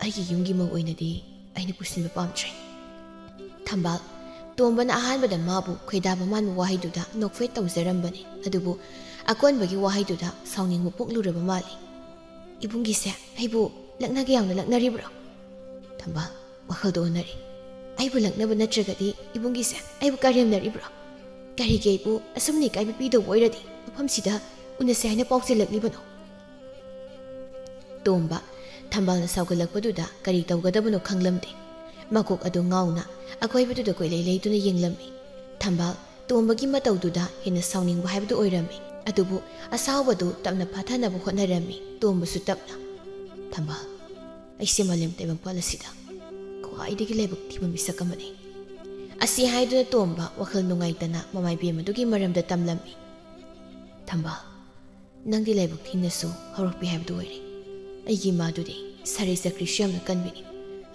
ꯑꯩꯒꯤ ꯌꯨꯝꯒꯤ ꯃꯧ ꯑꯣꯏꯅꯗꯤ ꯑꯩꯅ ꯄꯨꯁꯤꯟꯕ ꯄꯥꯝꯗ꯭ꯔꯦ꯫" ꯊꯝꯕꯥꯜ, ꯇꯣꯝꯕꯅ ꯑꯍꯥꯟꯕꯗ ꯃꯥꯕꯨ ꯈꯣꯏꯗꯥꯕ ꯃꯥꯟꯕ ꯋꯥꯍꯩꯗꯨꯗ ꯅꯣꯛꯐꯦꯠ ꯇꯧꯖꯔꯝꯕꯅꯤ, ꯑꯗꯨꯕꯨ ꯑꯀꯣꯟꯕꯒꯤ ꯋꯥꯍꯩꯗꯨꯗ ꯁꯥꯎꯅꯤꯡꯕ ꯄꯣꯛꯂꯨꯔꯕ ꯃꯥꯜꯂꯤ꯫ "ꯏꯕꯨꯡꯒꯤꯁꯦ ꯑꯩꯕꯨ ꯂꯛꯅꯒꯦ ꯌꯥꯎꯅ ꯂꯛꯅꯔꯤꯕ꯭ꯔꯣ?" ꯊꯝꯕꯥꯜ, ꯋꯥꯈꯜꯗꯣ ꯑꯣꯟꯅꯔꯦ꯫ "ꯑꯩꯕꯨ ꯂꯛꯅꯕ ꯅꯠꯇ꯭ꯔꯒꯗꯤ ꯏꯕꯨꯡꯒꯤꯁꯦ ꯑꯩꯕꯨ ꯀꯔꯦꯝꯅꯔꯤꯕ꯭ꯔꯣ? ꯀꯔꯤꯒꯤ ꯑꯩꯕꯨ ꯑꯁꯨꯝꯅ ꯏꯀꯥꯏꯕ ꯄꯤꯗꯧꯕ ꯑꯣꯏꯔꯗꯤ ꯃꯐꯝꯁꯤꯗ ꯎꯅꯁꯦ ꯍꯥꯏꯅ ꯄꯥꯎ ꯆꯦꯜꯂꯛꯂꯤꯕꯅꯣ?" ꯇꯣꯝꯕ, ꯊꯝꯕꯥꯜꯅ ꯁꯥꯎꯒꯠꯂꯛꯄꯗꯨꯗ ꯀꯔꯤ ꯇꯧꯒꯗꯕꯅꯣ ꯈꯪꯂꯝꯗꯦ꯫ ꯃꯀꯣꯛ ꯑꯗꯨ ꯉꯥꯎꯅ ꯑꯀꯣꯏꯕꯗꯨꯗ ꯀꯣꯏꯂꯩ ꯂꯩꯗꯨꯅ ꯌꯦꯡꯂꯝꯃꯤ꯫ ꯊꯝꯕꯥꯜ, ꯇꯣꯝꯕꯒꯤ ꯃꯇꯧꯗꯨꯗ ꯍꯦꯟꯅ ꯁꯥꯎꯅꯤꯡꯕ ꯍꯥꯏꯕꯗꯨ ꯑꯣꯏꯔꯝꯃꯤ꯫ ꯑꯗꯨꯕꯨ ꯑꯁꯥꯎꯕꯗꯨ ꯇꯞꯅ ꯐꯥꯊꯅꯕ ꯍꯣꯠꯅꯔꯝꯃꯤ꯫ ꯇꯣꯝꯕꯁꯨ ꯇꯞꯅ, "ꯊꯝꯕꯥꯜ, ꯑꯩꯁꯦ ꯃꯥꯂꯦꯝ ꯇꯥꯏꯕꯪꯄꯥꯜ ꯑꯁꯤꯗ ꯈ꯭ꯋꯥꯏꯗꯒꯤ ꯂꯥꯏꯕꯛ ꯊꯤꯕ ꯃꯤꯁꯛ ꯑꯃꯅꯤ꯫" ꯑꯁꯤ ꯍꯥꯏꯗꯨꯅ ꯇꯣꯝꯕ ꯋꯥꯈꯜ ꯅꯨꯡꯉꯥꯏꯇꯅ ꯃꯃꯥꯏꯕꯦꯝ ꯑꯗꯨꯒꯤ ꯃꯔꯝꯗ ꯇꯝꯂꯝꯃꯤ꯫ "ꯊꯝꯕꯥꯜ, ꯅꯪꯗꯤ ꯂꯥꯏꯕꯛ ꯊꯤꯅꯁꯨ ꯍꯧꯔꯛꯄꯤ ꯍꯥꯏꯕꯗꯨ ꯑꯣꯏꯔꯦ꯫ ꯑꯩꯒꯤ ꯏꯃꯥꯗꯨꯗꯤ ꯁꯥꯔꯩ ꯆꯀ꯭ꯔꯤꯁꯨ ꯌꯥꯝꯅ ꯀꯟꯕꯤꯅꯤ꯫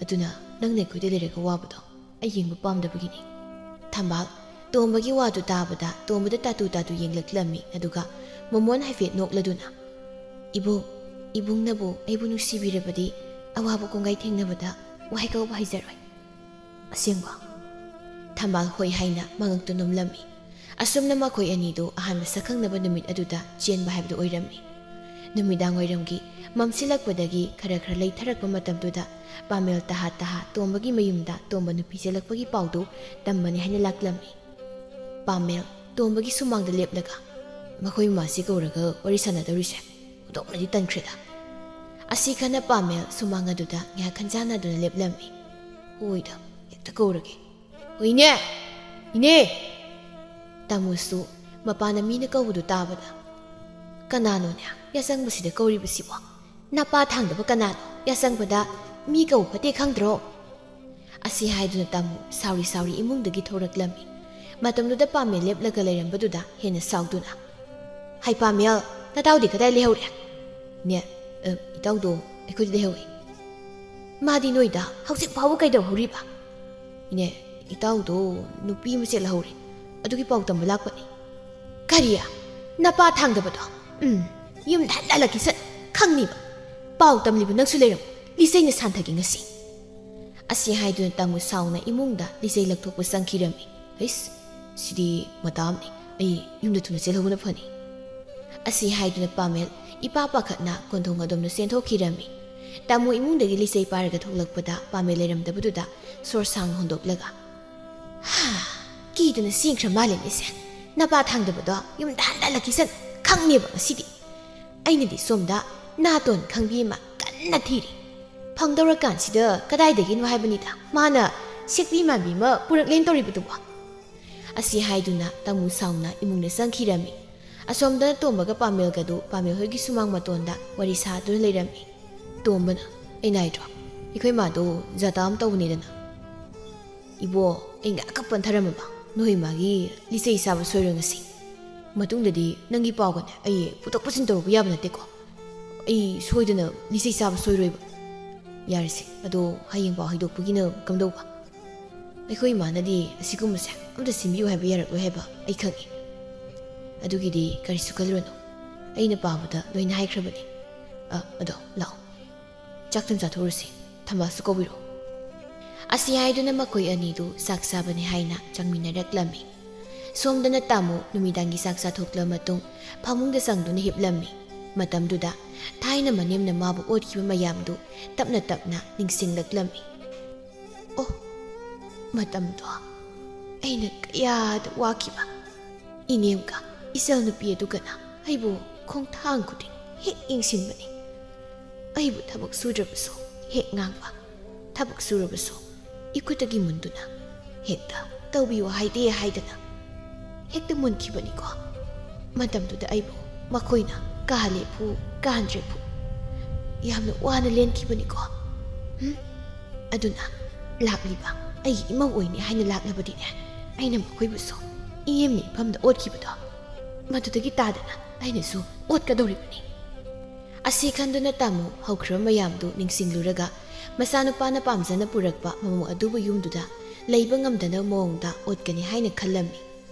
ꯑꯗꯨꯅ ꯅꯪꯅ ꯑꯩꯈꯣꯏꯗ ꯂꯩꯔꯒ ꯋꯥꯕꯗꯣ ꯑꯩ ꯌꯦꯡꯕ ꯄꯥꯝꯗꯕꯒꯤꯅꯤ꯫ ꯊꯝꯕꯥꯜ ꯇꯣꯝꯕꯒꯤ ꯋꯥꯗꯨ ꯇꯥꯕꯗ ꯇꯣꯝꯕꯗ ꯇꯥꯇꯨ ꯇꯥꯇꯨ ꯌꯦꯡꯂꯛꯂꯝꯃꯤ꯫ ꯑꯗꯨꯒ ꯃꯣꯃꯣꯟ ꯍꯥꯏꯐꯦꯠ ꯅꯣꯛꯂꯗꯨꯅ, "ꯏꯕꯨꯡ, ꯏꯕꯨꯡꯅꯕꯨ ꯑꯩꯕꯨ ꯅꯨꯡꯁꯤꯕꯤꯔꯕꯗꯤ ꯑꯋꯥꯕ ꯀꯣꯡꯒꯥꯏ ꯊꯦꯡꯅꯕꯗ ꯋꯥꯍꯩ ꯀꯧꯕ ꯍꯩꯖꯔꯣꯏ꯫ ꯑꯁꯦꯡꯕ?" ꯊꯝꯕꯥꯜ ꯍꯣꯏ ꯍꯥꯏꯅ ꯃꯉꯛꯇꯨ ꯅꯣꯝꯂꯝꯃꯤ꯫ ꯑꯁꯨꯝꯅ ꯃꯈꯣꯏ ꯑꯅꯤꯗꯨ ꯑꯍꯥꯟꯕ ꯁꯛꯈꯪꯅꯕ ꯅꯨꯃꯤꯠ ꯑꯗꯨꯗ ꯆꯦꯟꯕ ꯍꯥꯏꯕꯗꯨ ꯑꯣꯏꯔꯝꯃꯤ꯫ ꯅꯨꯃꯤꯗꯥꯡ ꯋꯥꯏꯔꯝꯒꯤ ꯃꯝꯁꯤꯜꯂꯛꯄꯗꯒꯤ ꯈꯔ ꯈꯔ ꯂꯩꯊꯔꯛꯄ ꯃꯇꯝꯗꯨꯗ ꯄꯥꯃꯦꯜ ꯇꯍꯥ ꯇꯍꯥ ꯇꯣꯝꯕꯒꯤ ꯃꯌꯨꯝꯗ ꯇꯣꯝꯕ ꯅꯨꯄꯤ ꯆꯦꯜꯂꯛꯄꯒꯤ ꯄꯥꯎꯗꯨ ꯇꯝꯕꯅꯤ ꯍꯥꯏꯅ ꯂꯥꯛꯂꯝꯃꯤ꯫ ꯄꯥꯃꯦꯜ ꯇꯣꯝꯕꯒꯤ ꯁꯨꯃꯥꯡꯗ ꯂꯦꯞꯂꯒ, "ꯃꯈꯣꯏ ꯃꯃꯥꯁꯤ ꯀꯧꯔꯒ ꯋꯥꯔꯤ ꯁꯥꯟꯅꯗꯧꯔꯤꯁꯦ ꯑꯣꯟꯊꯣꯛꯅꯗꯤ ꯇꯟꯈ꯭ꯔꯦꯗ" ꯑꯁꯤ ꯈꯟꯅ ꯄꯥꯃꯦꯜ ꯁꯨꯃꯥꯡ ꯑꯗꯨꯗ ꯉꯥꯏꯍꯥꯛ ꯈꯟꯖꯥꯟꯅꯗꯨꯅ ꯂꯦꯞꯂꯝꯃꯤ꯫ "ꯍꯣꯏꯗ, ꯍꯦꯛꯇ ꯀꯧꯔꯒꯦ꯫ ꯍꯣꯏꯅꯦ, ꯏꯅꯦ!" ꯇꯥꯃꯣꯁꯨ ꯃꯄꯥꯅ ꯃꯤꯅ ꯀꯧꯕꯗꯨ ꯇꯥꯕꯗ, "ꯀꯅꯥꯅꯣꯅꯦ ꯌꯥꯆꯪꯕꯁꯤꯗ ꯀꯧꯔꯤꯕꯁꯤꯕꯣ? ꯅꯄꯥ ꯊꯥꯡꯗꯕ ꯀꯅꯥꯅꯣ ꯌꯥꯆꯪꯕꯗ ꯃꯤ ꯀꯧꯕ ꯐꯠꯇꯦ ꯈꯪꯗ꯭ꯔꯣ?" ꯑꯁꯤ ꯍꯥꯏꯗꯨꯅ ꯇꯥꯃꯣ ꯁꯥꯎꯔꯤ ꯁꯥꯎꯔꯤ ꯏꯃꯨꯡꯗꯒꯤ ꯊꯣꯔꯛꯂꯝꯃꯤ꯫ ꯃꯇꯝꯗꯨꯗ ꯄꯥꯃꯦꯜ ꯂꯦꯞꯂꯒ ꯂꯩꯔꯝꯕꯗꯨꯗ ꯍꯦꯟꯅ ꯁꯥꯎꯗꯨꯅ, "ꯍꯩ ꯄꯥꯃꯦꯜ, ꯅꯇꯥꯎꯗꯤ ꯀꯗꯥꯏ ꯂꯩꯍꯧꯔꯦ?" "ꯏꯅꯦ, ꯑ, ꯏꯇꯥꯎꯗꯣ ꯑꯩꯈꯣꯏꯗ ꯂꯩꯍꯧꯏ꯫" "ꯃꯥꯗꯤ ꯅꯣꯏꯗ ꯍꯧꯖꯤꯛ ꯐꯥꯎꯕ ꯀꯩꯗꯧꯍꯧꯔꯤꯕ?" "ꯏꯅꯦ, ꯏꯇꯥꯎꯗꯣ ꯅꯨꯄꯤ ꯑꯃ ꯆꯦꯜꯍꯧꯔꯦ, ꯑꯗꯨꯒꯤ ꯄꯥꯎ ꯇꯝꯕ ꯂꯥꯛꯄꯅꯤ꯫" "ꯀꯔꯤ? ꯅꯄꯥ ꯊꯥꯡꯗꯕꯗꯣ? ꯎꯝ, ꯌꯨꯝꯗ ꯍꯟꯅ ꯍꯜꯂꯛꯈꯤꯁꯅꯨ, ꯈꯪꯅꯤꯕ꯫ ꯄꯥꯎ ꯇꯝꯂꯤꯕ ꯅꯪꯁꯨ ꯂꯩꯔꯝꯃꯨ, ꯂꯤꯆꯩꯅ ꯁꯥꯟꯊꯒꯦ ꯉꯁꯤ꯫" ꯑꯁꯤ ꯍꯥꯏꯗꯨꯅ ꯇꯥꯃꯨ ꯁꯥꯎꯅ ꯏꯃꯨꯡꯗ ꯂꯤꯆꯩ ꯂꯧꯊꯣꯛꯄ ꯆꯪꯈꯤꯔꯝꯃꯤ꯫ "ꯍꯩꯁ, ꯁꯤꯗꯤ ꯃꯇꯥ ꯑꯃꯅꯤ, ꯑꯩ ꯌꯨꯝꯗ ꯊꯨꯅ ꯆꯦꯜꯍꯧꯕꯅ ꯐꯅꯤ꯫" ꯑꯁꯤ ꯍꯥꯏꯗꯨꯅ ꯄꯥꯃꯦꯜ ꯏꯄꯥ ꯄꯥꯈꯠꯅ ꯀꯣꯟꯊꯣꯡ ꯑꯗꯣꯝꯗ ꯆꯦꯟꯊꯣꯛꯈꯤꯔꯝꯃꯤ꯫ ꯇꯥꯃꯨ ꯏꯃꯨꯡꯗꯒꯤ ꯂꯤꯆꯩ ꯄꯥꯏꯔꯒ ꯊꯣꯛꯂꯛꯄꯗ ꯄꯥꯃꯦꯜ ꯂꯩꯔꯝꯗꯕꯗꯨꯗ ꯁꯣꯔ ꯁꯥꯡꯅ ꯍꯣꯟꯗꯣꯛꯂꯒ, "ꯍꯥ, ꯀꯤꯗꯨꯅ ꯆꯦꯟꯈ꯭ꯔ ꯃꯥꯜꯂꯦꯅꯦꯁꯦ꯫ ꯅꯄꯥ ꯊꯥꯡꯗꯕꯗꯣ ꯌꯨꯝꯗ ꯍꯟꯗ ꯍꯜꯂꯛꯈꯤꯁꯅꯨ, ꯈꯪꯅꯦꯕ ꯉꯁꯤꯗꯤ꯫ ꯑꯩꯅꯗꯤ ꯁꯣꯝꯗ ꯅꯥꯇꯣꯟ ꯈꯪꯕꯤ ꯑꯃ ꯀꯟꯅ ꯊꯤꯔꯤ꯫ ꯐꯪꯗꯧꯔꯀꯥꯟꯁꯤꯗ ꯀꯗꯥꯏꯗꯒꯤꯅꯣ ꯍꯥꯏꯕꯅꯤꯗ ꯃꯥꯅ ꯁꯦꯛꯄꯤ ꯃꯥꯟꯕꯤ ꯑꯃ ꯄꯨꯔꯛꯂꯦꯅ ꯇꯧꯔꯤꯕꯗꯨꯕꯣ?" ꯑꯁꯤ ꯍꯥꯏꯗꯨꯅ ꯇꯥꯃꯨ ꯁꯥꯎꯅ ꯏꯃꯨꯡꯗ ꯆꯪꯈꯤꯔꯝꯃꯤ꯫ ꯑꯁꯣꯝꯗꯅ ꯇꯣꯝꯕꯒ ꯄꯥꯃꯦꯜꯒꯗꯨ ꯄꯥꯃꯦꯜ ꯍꯣꯏꯒꯤ ꯁꯨꯃꯥꯡ ꯃꯇꯣꯟꯗ ꯋꯥꯔꯤ ꯁꯥꯗꯨꯅ ꯂꯩꯔꯝꯃꯤ꯫ ꯇꯣꯝꯕꯅ, "ꯑꯩꯅ ꯍꯥꯏꯗ꯭ꯔꯣ, ꯑꯩꯈꯣꯏ ꯃꯥꯗꯣ ꯖꯥꯇꯥ ꯑꯃ ꯇꯧꯕꯅꯤꯗꯅ?" "ꯏꯕꯣ, ꯑꯩ ꯉꯥꯏꯍꯥꯛꯀ ꯄꯟꯊꯔꯝꯃꯕ ꯅꯣꯏ ꯃꯥꯒꯤ ꯂꯤꯆꯩ ꯆꯥꯕ ꯁꯣꯏꯔꯣꯏ ꯉꯁꯤ꯫ ꯃꯇꯨꯡꯗꯗꯤ ꯅꯪꯒꯤ ꯄꯥꯎꯒꯅꯦ ꯑꯩ ꯄꯨꯊꯣꯛ ꯄꯨꯁꯤꯟ ꯇꯧꯔꯨꯕ ꯌꯥꯕ ꯅꯠꯇꯦꯀꯣ꯫ ꯑꯩ ꯁꯣꯏꯗꯅ ꯂꯤꯆꯩ ꯆꯥꯕ ꯁꯣꯏꯔꯣꯏꯕ꯫" ꯌꯥꯔꯦꯁꯦ, ꯑꯗꯣ ꯍꯌꯦꯡꯐꯥꯎ ꯍꯩꯗꯣꯛꯄꯒꯤꯅ ꯀꯝꯗꯧꯕ? ꯑꯩꯈꯣꯏ ꯏꯃꯥꯅꯗꯤ ꯑꯁꯤꯒꯨꯝꯕꯁꯦ ꯑꯝꯇ ꯁꯤꯟꯕꯤꯌꯨ ꯍꯥꯏꯕ ꯌꯥꯔꯛꯂꯣꯏ ꯍꯥꯏꯕ ꯑꯩ ꯈꯪꯉꯤ꯫ ꯑꯗꯨꯒꯤꯗꯤ ꯀꯔꯤꯁꯨ ꯈꯜꯂꯨꯔꯅꯨ, ꯑꯩꯅ ꯄꯥꯕꯗ ꯂꯣꯏꯅ ꯍꯥꯏꯈ꯭ꯔꯕꯅꯤ꯫ ꯑ, ꯑꯗꯣ ꯂꯥꯛꯑꯣ, ꯆꯥꯛ ꯊꯨꯝ ꯆꯥꯊꯣꯛꯎꯔꯁꯤ, ꯊꯝꯕꯥꯜꯁꯨ ꯀꯧꯕꯤꯔꯛꯑꯣ꯫ ꯑꯁꯤ ꯍꯥꯏꯗꯨꯅ ꯃꯈꯣꯏ ꯑꯅꯤꯗꯨ ꯆꯥꯛ ꯆꯥꯕꯅꯤ ꯍꯥꯏꯅ ꯆꯪꯃꯤꯟꯅꯔꯛꯂꯝꯃꯤ꯫ ꯁꯣꯝꯗꯅ ꯇꯥꯃꯣ ꯅꯨꯃꯤꯗꯥꯡꯒꯤ ꯆꯥꯛ ꯆꯥꯊꯣꯛꯂ ꯃꯇꯨꯡ ꯐꯃꯨꯡꯗ ꯆꯪꯗꯨꯅ ꯍꯤꯞꯂꯝꯃꯤ꯫ ꯃꯇꯝꯗꯨꯗ ꯊꯥꯏꯅ ꯃꯅꯦꯝꯅ ꯃꯥꯕꯨ ꯑꯣꯠꯈꯤꯕ ꯃꯌꯥꯝꯗꯨ ꯇꯞꯅ ꯇꯞꯅ ꯅꯤꯡꯁꯤꯡꯂꯛꯂꯝꯃꯤ꯫ ꯑꯣ, ꯃꯇꯝꯗꯣ ꯑꯩꯅ ꯀꯌꯥꯗ ꯋꯥꯈꯤꯕ꯫ ꯏꯅꯦꯝꯒ ꯏꯆꯜ ꯅꯨꯄꯤ ꯑꯗꯨꯒꯅ ꯑꯩꯕꯨ ꯈꯣꯡꯊꯥꯡ ꯈꯨꯗꯤꯡ ꯍꯦꯛ ꯌꯦꯡꯁꯤꯟꯕꯅꯤ꯫ ꯑꯩꯕꯨ ꯊꯕꯛ ꯁꯨꯗ꯭ꯔꯕꯁꯨ ꯍꯦꯛ ꯉꯥꯡꯕ, ꯊꯕꯛ ꯁꯨꯔꯕꯁꯨ ꯏꯈꯨꯠꯇꯒꯤ ꯃꯨꯟꯗꯨꯅ ꯍꯦꯛꯇ "ꯇꯧꯕꯤꯌꯨ ꯍꯥꯏꯗꯦ" ꯍꯥꯏꯗꯅ ꯍꯦꯛꯇ ꯃꯨꯟꯈꯤꯕꯅꯤꯀꯣ꯫ ꯃꯇꯝꯗꯨꯗ ꯑꯩꯕꯨ ꯃꯈꯣꯏꯅ "ꯀꯥꯍꯜꯂꯦ ꯐꯨ, ꯀꯥꯍꯟꯗ꯭ꯔꯦ ꯐꯨ", ꯌꯥꯝꯅ ꯋꯥꯅ ꯂꯦꯟꯈꯤꯕꯅꯤꯀꯣ꯫ ꯍꯨꯝ? ꯑꯗꯨꯅ ꯂꯥꯛꯂꯤꯕ ꯑꯩꯒꯤ ꯏꯃꯧ ꯑꯣꯏꯅꯤ ꯍꯥꯏꯅ ꯂꯥꯛꯂꯕꯗꯤꯅꯦ, ꯑꯩꯅ ꯃꯈꯣꯏꯕꯨꯁꯨ ꯏꯅꯦꯝꯅ ꯏꯐꯝꯗ ꯑꯣꯠꯈꯤꯕꯗꯣ, ꯃꯗꯨꯗꯒꯤ ꯇꯥꯗꯅ ꯑꯩꯅꯁꯨ ꯑꯣꯠꯀꯗꯧꯔꯤꯕꯅꯤ꯫ ꯑꯁꯤ ꯈꯟꯗꯨꯅ ꯇꯥꯃꯣ ꯍꯧꯈ꯭ꯔꯕ ꯃꯌꯥꯝꯗꯨ ꯅꯤꯡꯁꯤꯡꯂꯨꯔꯒ, ꯃꯆꯥꯅꯨꯄꯥꯅ ꯄꯥꯝꯖꯅ ꯄꯨꯔꯛꯄ ꯃꯃꯧ ꯑꯗꯨꯕꯨ ꯌꯨꯝꯗꯨꯗ ꯂꯩꯕ ꯉꯝꯗꯅꯕ ꯃꯑꯣꯡꯗ ꯑꯣꯠꯀꯅꯤ ꯍꯥꯏꯅ ꯈꯜꯂꯝꯃꯤ꯫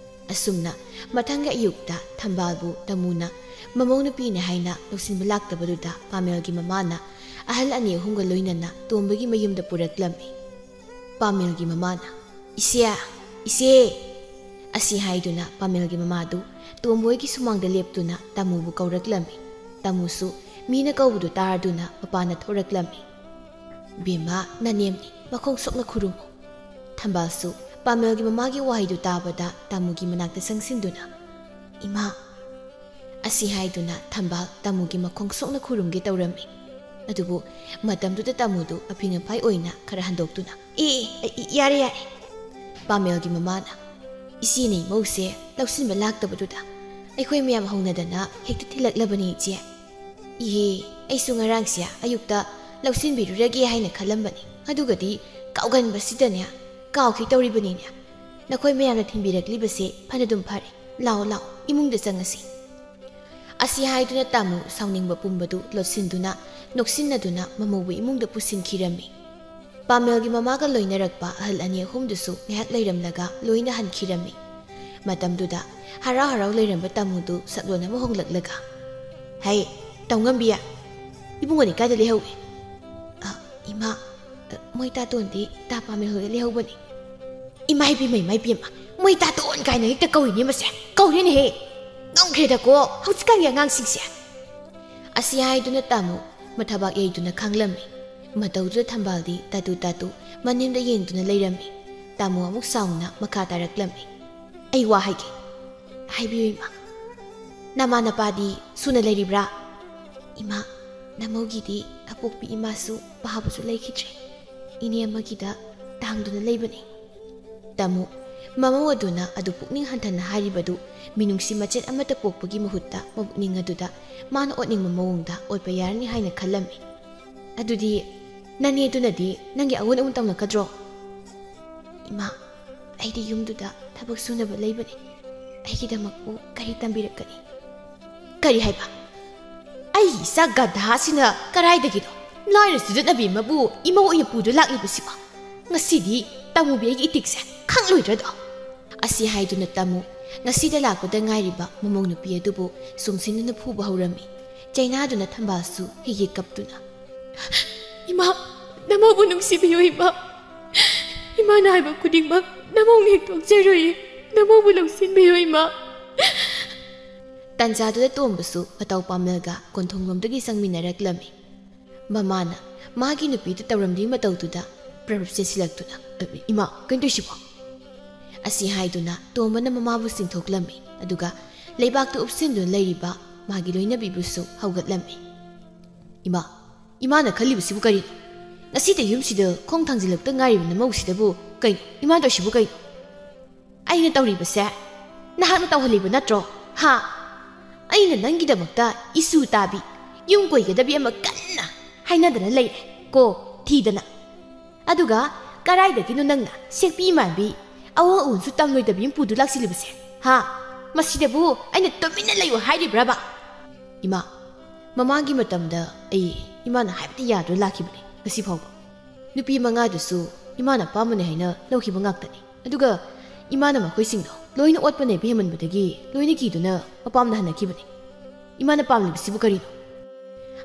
ꯑꯁꯨꯝꯅ ꯃꯊꯪꯒꯤ ꯑꯌꯨꯛꯇ ꯊꯝꯕꯥꯜꯕꯨ ꯇꯥꯃꯨꯅ ꯃꯃꯧ ꯅꯨꯄꯤꯅꯤ ꯍꯥꯏꯅ ꯂꯧꯁꯤꯟꯕ ꯂꯥꯛꯇꯕꯗꯨꯗ ꯄꯥꯃꯦꯜꯒꯤ ꯃꯃꯥꯅ ꯑꯍꯜ ꯑꯅꯤ ꯑꯍꯨꯝꯒ ꯂꯣꯏꯅꯅ ꯇꯣꯝꯕꯒꯤ ꯃꯌꯨꯝꯗ ꯄꯨꯔꯛꯂꯝꯃꯤ꯫ ꯄꯥꯃꯦꯜꯒꯤ ꯃꯃꯥꯅ, "ꯏꯆꯦ, ꯏꯆꯦ!" ꯑꯁꯤ ꯍꯥꯏꯗꯨꯅ ꯄꯥꯃꯦꯜꯒꯤ ꯃꯃꯥꯗꯨ ꯇꯣꯝꯕꯣꯏꯒꯤ ꯁꯨꯃꯥꯡꯗ ꯂꯦꯞꯇꯨꯅ ꯇꯥꯃꯨꯕꯨ ꯀꯧꯔꯛꯂꯝꯃꯤ꯫ ꯇꯥꯃꯨꯁꯨ ꯃꯤꯅ ꯀꯧꯕꯗꯨ ꯇꯥꯔꯗꯨꯅ ꯃꯄꯥꯟꯗ ꯊꯣꯔꯛꯂꯝꯃꯤ꯫ "ꯕꯦꯝꯃ, ꯅꯅꯦꯝꯅꯤ, ꯃꯈꯣꯡ ꯁꯣꯛꯅ ꯈꯨꯔꯨꯝꯃꯨ꯫" ꯊꯝꯕꯥꯜꯁꯨ ꯄꯥꯃꯦꯜꯒꯤ ꯃꯃꯥꯒꯤ ꯋꯥꯍꯩꯗꯨ ꯇꯥꯕꯗ ꯇꯥꯃꯨꯒꯤ ꯃꯅꯥꯛꯇ ꯆꯪꯁꯤꯟꯗꯨꯅ, "ꯏꯃꯥ!" ꯑꯁꯤ ꯍꯥꯏꯗꯨꯅ ꯊꯝꯕꯥꯜ ꯇꯥꯃꯨꯒꯤ ꯃꯈꯣꯡ ꯁꯣꯛꯅ ꯈꯨꯔꯨꯝꯒꯦ ꯇꯧꯔꯝꯃꯤ꯫ ꯑꯗꯨꯕꯨ ꯃꯇꯝꯗꯨꯗ ꯇꯥꯃꯨꯗꯨ ꯑꯐꯤꯡ ꯑꯐꯥꯏ ꯑꯣꯏꯅ ꯈꯔ ꯍꯟꯗꯣꯛꯇꯨꯅ, "ꯑꯦ, ꯑꯦ, ꯑꯦ, ꯌꯥꯔꯦ, ꯌꯥꯔꯦ!" ꯄꯥꯃꯦꯜꯒꯤ ꯃꯃꯥꯅ, "ꯏꯆꯦꯅ ꯏꯃꯧꯁꯦ ꯂꯧꯁꯤꯟꯕ ꯂꯥꯛꯇꯕꯗꯨꯗ ꯑꯩꯈꯣꯏ ꯃꯌꯥꯝ ꯍꯧꯅꯗꯅ ꯍꯦꯛꯇ ꯊꯤꯜꯂꯛꯂꯕꯅꯤ, ꯏꯆꯦ꯫ ꯏꯍꯦ, ꯑꯩꯁꯨ ꯉꯔꯥꯡꯁꯦ ꯑꯌꯨꯛꯇ ꯂꯧꯁꯤꯟꯕꯤꯔꯨꯔꯒꯦ ꯍꯥꯏꯅ ꯈꯜꯂꯝꯕꯅꯤ, ꯑꯗꯨꯒꯗꯤ ꯀꯥꯎꯒꯟꯕꯁꯤꯗꯅꯦ ꯀꯥꯎꯈꯤ ꯇꯧꯔꯤꯕꯅꯤꯅꯦ꯫ ꯅꯈꯣꯏ ꯃꯌꯥꯝꯅ ꯊꯤꯟꯕꯤꯔꯛꯂꯤꯕꯁꯦ ꯐꯅꯗꯨꯝ ꯐꯔꯦ꯫ ꯂꯥꯛꯑꯣ, ꯂꯥꯛꯑꯣ, ꯏꯃꯨꯡꯗ ꯆꯪꯉꯁꯤ꯫" ꯑꯁꯤ ꯍꯥꯏꯗꯨꯅ ꯇꯥꯃꯨ ꯁꯥꯎꯅꯤꯡꯕ ꯄꯨꯝꯕꯗꯨ ꯂꯣꯠꯁꯤꯟꯗꯨꯅ, ꯅꯣꯛꯁꯤꯟꯅꯗꯨꯅ ꯃꯃꯧꯕꯨ ꯏꯃꯨꯡꯗ ꯄꯨꯁꯤꯟꯈꯤꯔꯝꯃꯤ꯫ ꯄꯥꯃꯦꯜꯒꯤ ꯃꯃꯥꯒ ꯂꯣꯏꯅꯔꯛꯄ ꯑꯍꯜ ꯑꯅꯤ ꯑꯍꯨꯝꯗꯨꯁꯨ ꯉꯥꯏꯍꯥꯛ ꯂꯩꯔꯝꯂꯒ ꯂꯣꯏꯅ ꯍꯟꯈꯤꯔꯝꯃꯤ꯫ ꯃꯇꯝꯗꯨꯗ ꯍꯔꯥꯎ ꯍꯔꯥꯎ ꯂꯩꯔꯝꯕ ꯇꯥꯃꯨꯗꯨ ꯁꯛꯂꯣꯟ ꯑꯃ ꯍꯣꯡꯂꯛꯂꯒ, "ꯍꯩ, ꯇꯧꯉꯝꯕꯤ, ꯏꯕꯨꯡꯉꯣꯗꯤ ꯀꯥꯏꯗ ꯂꯩꯍꯧꯏ?" "ꯑ, ꯏꯃꯥ, ꯑ, ꯃꯣꯏ ꯇꯥꯇꯣꯟꯗꯤ ꯇꯥ ꯄꯥꯃꯦꯜ ꯍꯣꯏꯗ ꯂꯩꯍꯧꯕꯅꯤ꯫" "ꯏꯃꯥ ꯏꯕꯦꯝꯃ, ꯏꯃꯥ ꯏꯕꯦꯝꯃ, ꯃꯣꯏ ꯇꯥꯇꯣꯟ ꯀꯥꯏꯅ ꯍꯦꯛꯇ ꯀꯧꯏꯅꯦ ꯃꯁꯦ꯫ ꯀꯧꯔꯦꯅꯦꯍꯦ꯫ ꯉꯝꯈ꯭ꯔꯦꯗꯀꯣ ꯍꯧꯖꯤꯛꯀꯥꯟꯒꯤ ꯑꯉꯥꯡꯁꯤꯡꯁꯦ꯫" ꯑꯁꯤ ꯍꯥꯏꯗꯨꯅ ꯇꯥꯃꯨ ꯃꯊꯕꯥꯛ ꯌꯩꯗꯨꯅ ꯈꯥꯡꯂꯝꯃꯤ꯫ ꯃꯇꯧꯗꯨꯗ ꯊꯝꯕꯥꯜꯗꯤ ꯇꯥꯇꯨ ꯇꯥꯇꯨ ꯃꯅꯤꯡꯗ ꯌꯦꯡꯗꯨꯅ ꯂꯩꯔꯝꯃꯤ꯫ ꯇꯥꯃꯨ ꯑꯃꯨꯛ ꯁꯥꯎꯅ ꯃꯈꯥ ꯇꯥꯔꯛꯂꯝꯃꯤ꯫ "ꯑꯩ ꯋꯥ ꯍꯥꯏꯒꯦ꯫" "ꯍꯥꯏꯕꯤꯌꯨ ꯏꯃꯥ꯫" "ꯅꯃꯥ ꯅꯄꯥꯗꯤ ꯁꯨꯅ ꯂꯩꯔꯤꯕ꯭ꯔꯥ?" "ꯏꯃꯥ, ꯅꯃꯧꯒꯤꯗꯤ ꯑꯄꯣꯛꯄꯤ ꯏꯃꯥꯁꯨ ꯄꯥꯕꯁꯨ ꯂꯩꯈꯤꯗ꯭ꯔꯦ꯫ ꯏꯅꯦ ꯑꯃꯒꯤꯗ ꯇꯥꯡꯗꯨꯅ ꯂꯩꯕꯅꯤ꯫" ꯇꯥꯃꯨ, ꯃꯃꯧ ꯑꯗꯨꯅ ꯑꯗꯨ ꯄꯨꯛꯅꯤꯡ ꯍꯟꯊꯅ ꯍꯥꯏꯔꯤꯕꯗꯨ ꯃꯤꯅꯨꯡꯁꯤ ꯃꯆꯦꯠ ꯑꯃꯠꯇ ꯄꯣꯛꯄꯒꯤ ꯃꯍꯨꯠꯇ ꯃꯕꯨꯛꯅꯤꯡ ꯑꯗꯨꯗ ꯃꯥꯅ ꯑꯣꯠꯅꯤꯡꯕ ꯃꯑꯣꯡꯗ ꯑꯣꯠꯄ ꯌꯥꯔꯅꯤ ꯍꯥꯏꯅ ꯈꯜꯂꯝꯃꯤ꯫ "ꯑꯗꯨꯗꯤ ꯅꯅꯦꯗꯨꯅꯗꯤ ꯅꯪꯒꯤ ꯑꯑꯣꯟ ꯑꯑꯣꯟ ꯇꯝꯂꯛꯀꯗ꯭ꯔꯣ?" "ꯏꯃꯥ, ꯑꯩꯗꯤ ꯌꯨꯝꯗꯨꯗ ꯊꯕꯛ ꯁꯨꯅꯕ ꯂꯩꯕꯅꯤ꯫ ꯑꯩꯒꯤꯗꯃꯛꯄꯨ ꯀꯔꯤ ꯇꯝꯕꯤꯔꯛꯀꯅꯤ?" "ꯀꯔꯤ ꯍꯥꯏꯕ? ꯑꯩꯒꯤ ꯏꯆꯥ ꯒꯙꯥꯁꯤꯅ ꯀꯔꯥꯏꯗꯒꯤꯅꯣ ꯂꯥꯏꯔ ꯆꯨꯗꯠꯅꯕꯤ ꯑꯃꯕꯨ ꯏꯃꯧ ꯑꯣꯏꯅ ꯄꯨꯗꯨ ꯂꯥꯛꯂꯤꯕꯁꯤꯕꯣ? ꯉꯁꯤꯗꯤ ꯇꯥꯃꯨꯕꯤ ꯑꯩꯒꯤ ꯏꯇꯤꯛꯁꯦ ꯈꯪꯂꯣꯏꯗ꯭ꯔꯗꯣ?" ꯑꯁꯤ ꯍꯥꯏꯗꯨꯅ ꯇꯥꯃꯨ ꯉꯁꯤꯗ ꯂꯥꯛꯄꯗ ꯉꯥꯏꯔꯤꯕ ꯃꯃꯧ ꯅꯨꯄꯤ ꯑꯗꯨꯕꯨ ꯆꯨꯝꯁꯤꯟꯗꯨꯅ ꯐꯨꯕ ꯍꯧꯔꯝꯃꯤ꯫ ꯆꯩꯅꯥꯗꯨꯅ ꯊꯝꯕꯥꯜꯁꯨ ꯍꯤꯒꯦ ꯀꯞꯇꯨꯅ, "ꯏꯃꯥ, ꯅꯃꯧꯕꯨ ꯅꯨꯡꯁꯤꯕꯤꯌꯨ ꯏꯃꯥ꯫ ꯏꯃꯥꯅ ꯍꯥꯏꯕ ꯈꯨꯗꯤꯡꯃꯛ ꯅꯃꯧꯅ ꯍꯦꯛ ꯇꯣꯛꯆꯔꯣꯏꯌꯦ꯫ ꯅꯃꯧꯕꯨ ꯂꯧꯁꯤꯟꯕꯤꯌꯨ ꯏꯃꯥ꯫" ꯇꯥꯟꯖꯥꯗꯨꯗ ꯇꯣꯝꯕꯁꯨ ꯃꯇꯧ ꯄꯥꯝꯂꯒ ꯀꯣꯟꯊꯣꯡꯂꯣꯝꯗꯒꯤ ꯆꯪꯃꯤꯟꯅꯔꯛꯂꯝꯃꯤ꯫ ꯃꯃꯥꯅ ꯃꯥꯒꯤ ꯅꯨꯄꯤꯗ ꯇꯧꯔꯝꯂꯤ ꯃꯇꯧꯗꯨꯗ ꯄ꯭ꯔꯞ ꯆꯦꯟꯁꯤꯜꯂꯛꯇꯨꯅ, "ꯏꯃꯥ, ꯀꯩꯅꯣ ꯇꯧꯏꯁꯤꯕꯣ?" ꯑꯁꯤ ꯍꯥꯏꯗꯨꯅ ꯇꯣꯝꯕꯅ ꯃꯃꯥꯕꯨ ꯆꯤꯡꯊꯣꯛꯂꯝꯃꯤ, ꯑꯗꯨꯒ ꯂꯩꯕꯥꯛꯇ ꯎꯞꯁꯤꯟꯗꯨꯅ ꯂꯩꯔꯤꯕ ꯃꯥꯒꯤ ꯂꯣꯏꯅꯕꯤꯕꯨꯁꯨ ꯍꯧꯒꯠꯂꯝꯃꯤ꯫ "ꯏꯃꯥ, ꯏꯃꯥꯅ ꯈꯜꯂꯤꯕꯁꯤꯕꯨ ꯀꯔꯤꯅꯣ? ꯉꯁꯤꯗ ꯌꯨꯝꯁꯤꯗ ꯈꯣꯡ ꯊꯥꯡꯖꯤꯜꯂꯛꯇ ꯉꯥꯏꯔꯤꯕ ꯅꯃꯧꯁꯤꯗꯕꯨ ꯀꯩꯅꯣ? ꯏꯃꯥ ꯇꯧꯔꯤꯁꯤꯕꯨ ꯀꯩꯅꯣ? ꯑꯩꯅ ꯇꯧꯔꯤꯕꯁꯦ ꯅꯍꯥꯛꯅ ꯇꯧꯍꯜꯂꯤꯕ ꯅꯠꯇ꯭ꯔꯣ? ꯍꯥ? ꯑꯩꯅ ꯅꯪꯒꯤꯗꯃꯛꯇ ꯏꯁꯨ ꯇꯥꯕꯤ, ꯌꯨꯝ ꯀꯣꯏꯒꯗꯕꯤ ꯑꯃ ꯀꯟꯅ ꯍꯥꯏꯅꯗꯅ ꯂꯩꯔꯦ ꯀꯣ, ꯊꯤꯗꯅ꯫ ꯑꯗꯨꯒ ꯀꯔꯥꯏꯗꯒꯤꯅꯣ ꯅꯪꯅ ꯁꯦꯛꯄꯤ ꯃꯥꯟꯕꯤ, ꯑꯋꯥ ꯑꯣꯟꯁꯨ ꯇꯝꯂꯣꯏꯗꯕꯤ ꯑꯃ ꯄꯨꯗꯨ ꯂꯥꯛꯁꯤꯜꯂꯤꯕꯁꯦ? ꯍꯥ? ꯃꯁꯤꯗꯕꯨ ꯑꯩꯅ ꯇꯨꯃꯤꯟꯅ ꯂꯩꯌꯨ ꯍꯥꯏꯔꯤꯕ꯭ꯔꯕ?" ꯏꯃꯥ, ꯃꯃꯥꯡꯒꯤ ꯃꯇꯝꯗ ꯑꯩ ꯏꯃꯥꯅ ꯍꯥꯏꯕꯗ ꯌꯥꯗꯨꯅ ꯂꯥꯛꯈꯤꯕꯅꯤ꯫ ꯉꯁꯤ ꯐꯥꯎꯕ ꯅꯨꯄꯤ ꯃꯉꯥꯗꯨꯁꯨ ꯏꯃꯥꯅ ꯑꯄꯥꯝꯕꯅꯦ ꯍꯥꯏꯅ ꯂꯧꯈꯤꯕ ꯉꯥꯛꯇꯅꯤ꯫ ꯑꯗꯨꯒ ꯏꯃꯥꯅ ꯃꯈꯣꯏꯁꯤꯡꯗꯣ ꯂꯣꯏꯅ ꯑꯣꯠꯄ ꯅꯩꯕ ꯍꯦꯟꯃꯟꯕꯗꯒꯤ ꯂꯣꯏꯅ ꯀꯤꯗꯨꯅ ꯃꯄꯥꯝꯗ ꯍꯟꯅꯈꯤꯕꯅꯤ꯫ ꯏꯃꯥꯅ ꯄꯥꯝꯂꯤꯕꯁꯤꯕꯨ ꯀꯔꯤꯅꯣ?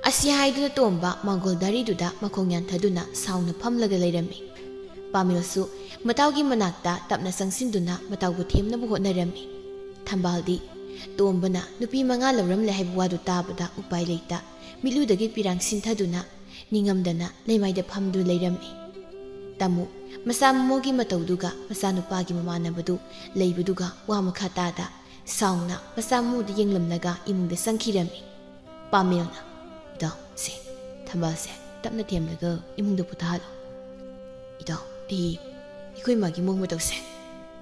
ꯑꯁꯤ ꯍꯥꯏꯗꯨꯅ ꯇꯣꯝꯕ ꯃꯥꯡꯒꯣꯜ ꯗꯥꯔꯤꯗꯨꯗ ꯃꯈꯣꯡ ꯌꯥꯟꯊꯗꯨꯅ ꯁꯥꯎꯅ ꯐꯝꯂꯒ ꯂꯩꯔꯝꯃꯤ꯫ ꯄꯥꯃꯦꯜꯁꯨ ꯃꯇꯥꯎꯒꯤ ꯃꯅꯥꯛꯇ ꯇꯞꯅ ꯆꯪꯁꯤꯟꯗꯨꯅ ꯃꯇꯥꯎꯕꯨ ꯊꯦꯝꯅꯕ ꯍꯣꯠꯅꯔꯝꯃꯤ꯫ ꯊꯝꯕꯥꯜꯗꯤ ꯇꯣꯝꯕꯅ ꯅꯨꯄꯤ ꯃꯉꯥ ꯂꯧꯔꯝꯂꯦ ꯍꯥꯏꯕ ꯋꯥꯗꯨ ꯇꯥꯕꯗ ꯎꯄꯥꯏ ꯂꯩꯇ ꯃꯤꯠꯂꯨꯗꯒꯤ ꯄꯤꯔꯥꯡ ꯁꯤꯟꯊꯗꯨꯅ ꯅꯤꯡꯉꯝꯗꯅ ꯂꯩꯃꯥꯏꯗ ꯐꯝꯗꯨꯅ ꯂꯩꯔꯝꯃꯤ꯫ ꯇꯥꯃꯣ, ꯃꯆꯥ ꯃꯃꯧꯒꯤ ꯃꯇꯧꯗꯨꯒ ꯃꯆꯥꯅꯨꯄꯥꯒꯤ ꯃꯃꯥꯟꯅꯕꯗꯨ ꯂꯩꯕꯗꯨꯒ ꯋꯥ ꯃꯈꯥ ꯇꯥꯗ ꯁꯥꯎꯅ ꯃꯆꯥ ꯃꯃꯧꯗ ꯌꯦꯡꯂꯝꯂꯒ ꯏꯃꯨꯡꯗ ꯆꯪꯈꯤꯔꯝꯃꯤ꯫ ꯄꯥꯃꯦꯜꯅ, "ꯏꯇꯥꯎ, ꯁꯦ, ꯊꯝꯕꯥꯜꯁꯦ ꯇꯞꯅ ꯊꯦꯝꯂꯒ ꯏꯃꯨꯡꯗ ꯄꯨꯊꯥꯍꯜꯂꯣ꯫ ꯏꯇꯥꯎ, ꯑꯩ ꯑꯩꯈꯣꯏ ꯏꯃꯥꯒꯤ ꯃꯑꯣꯡ ꯃꯇꯧꯁꯦ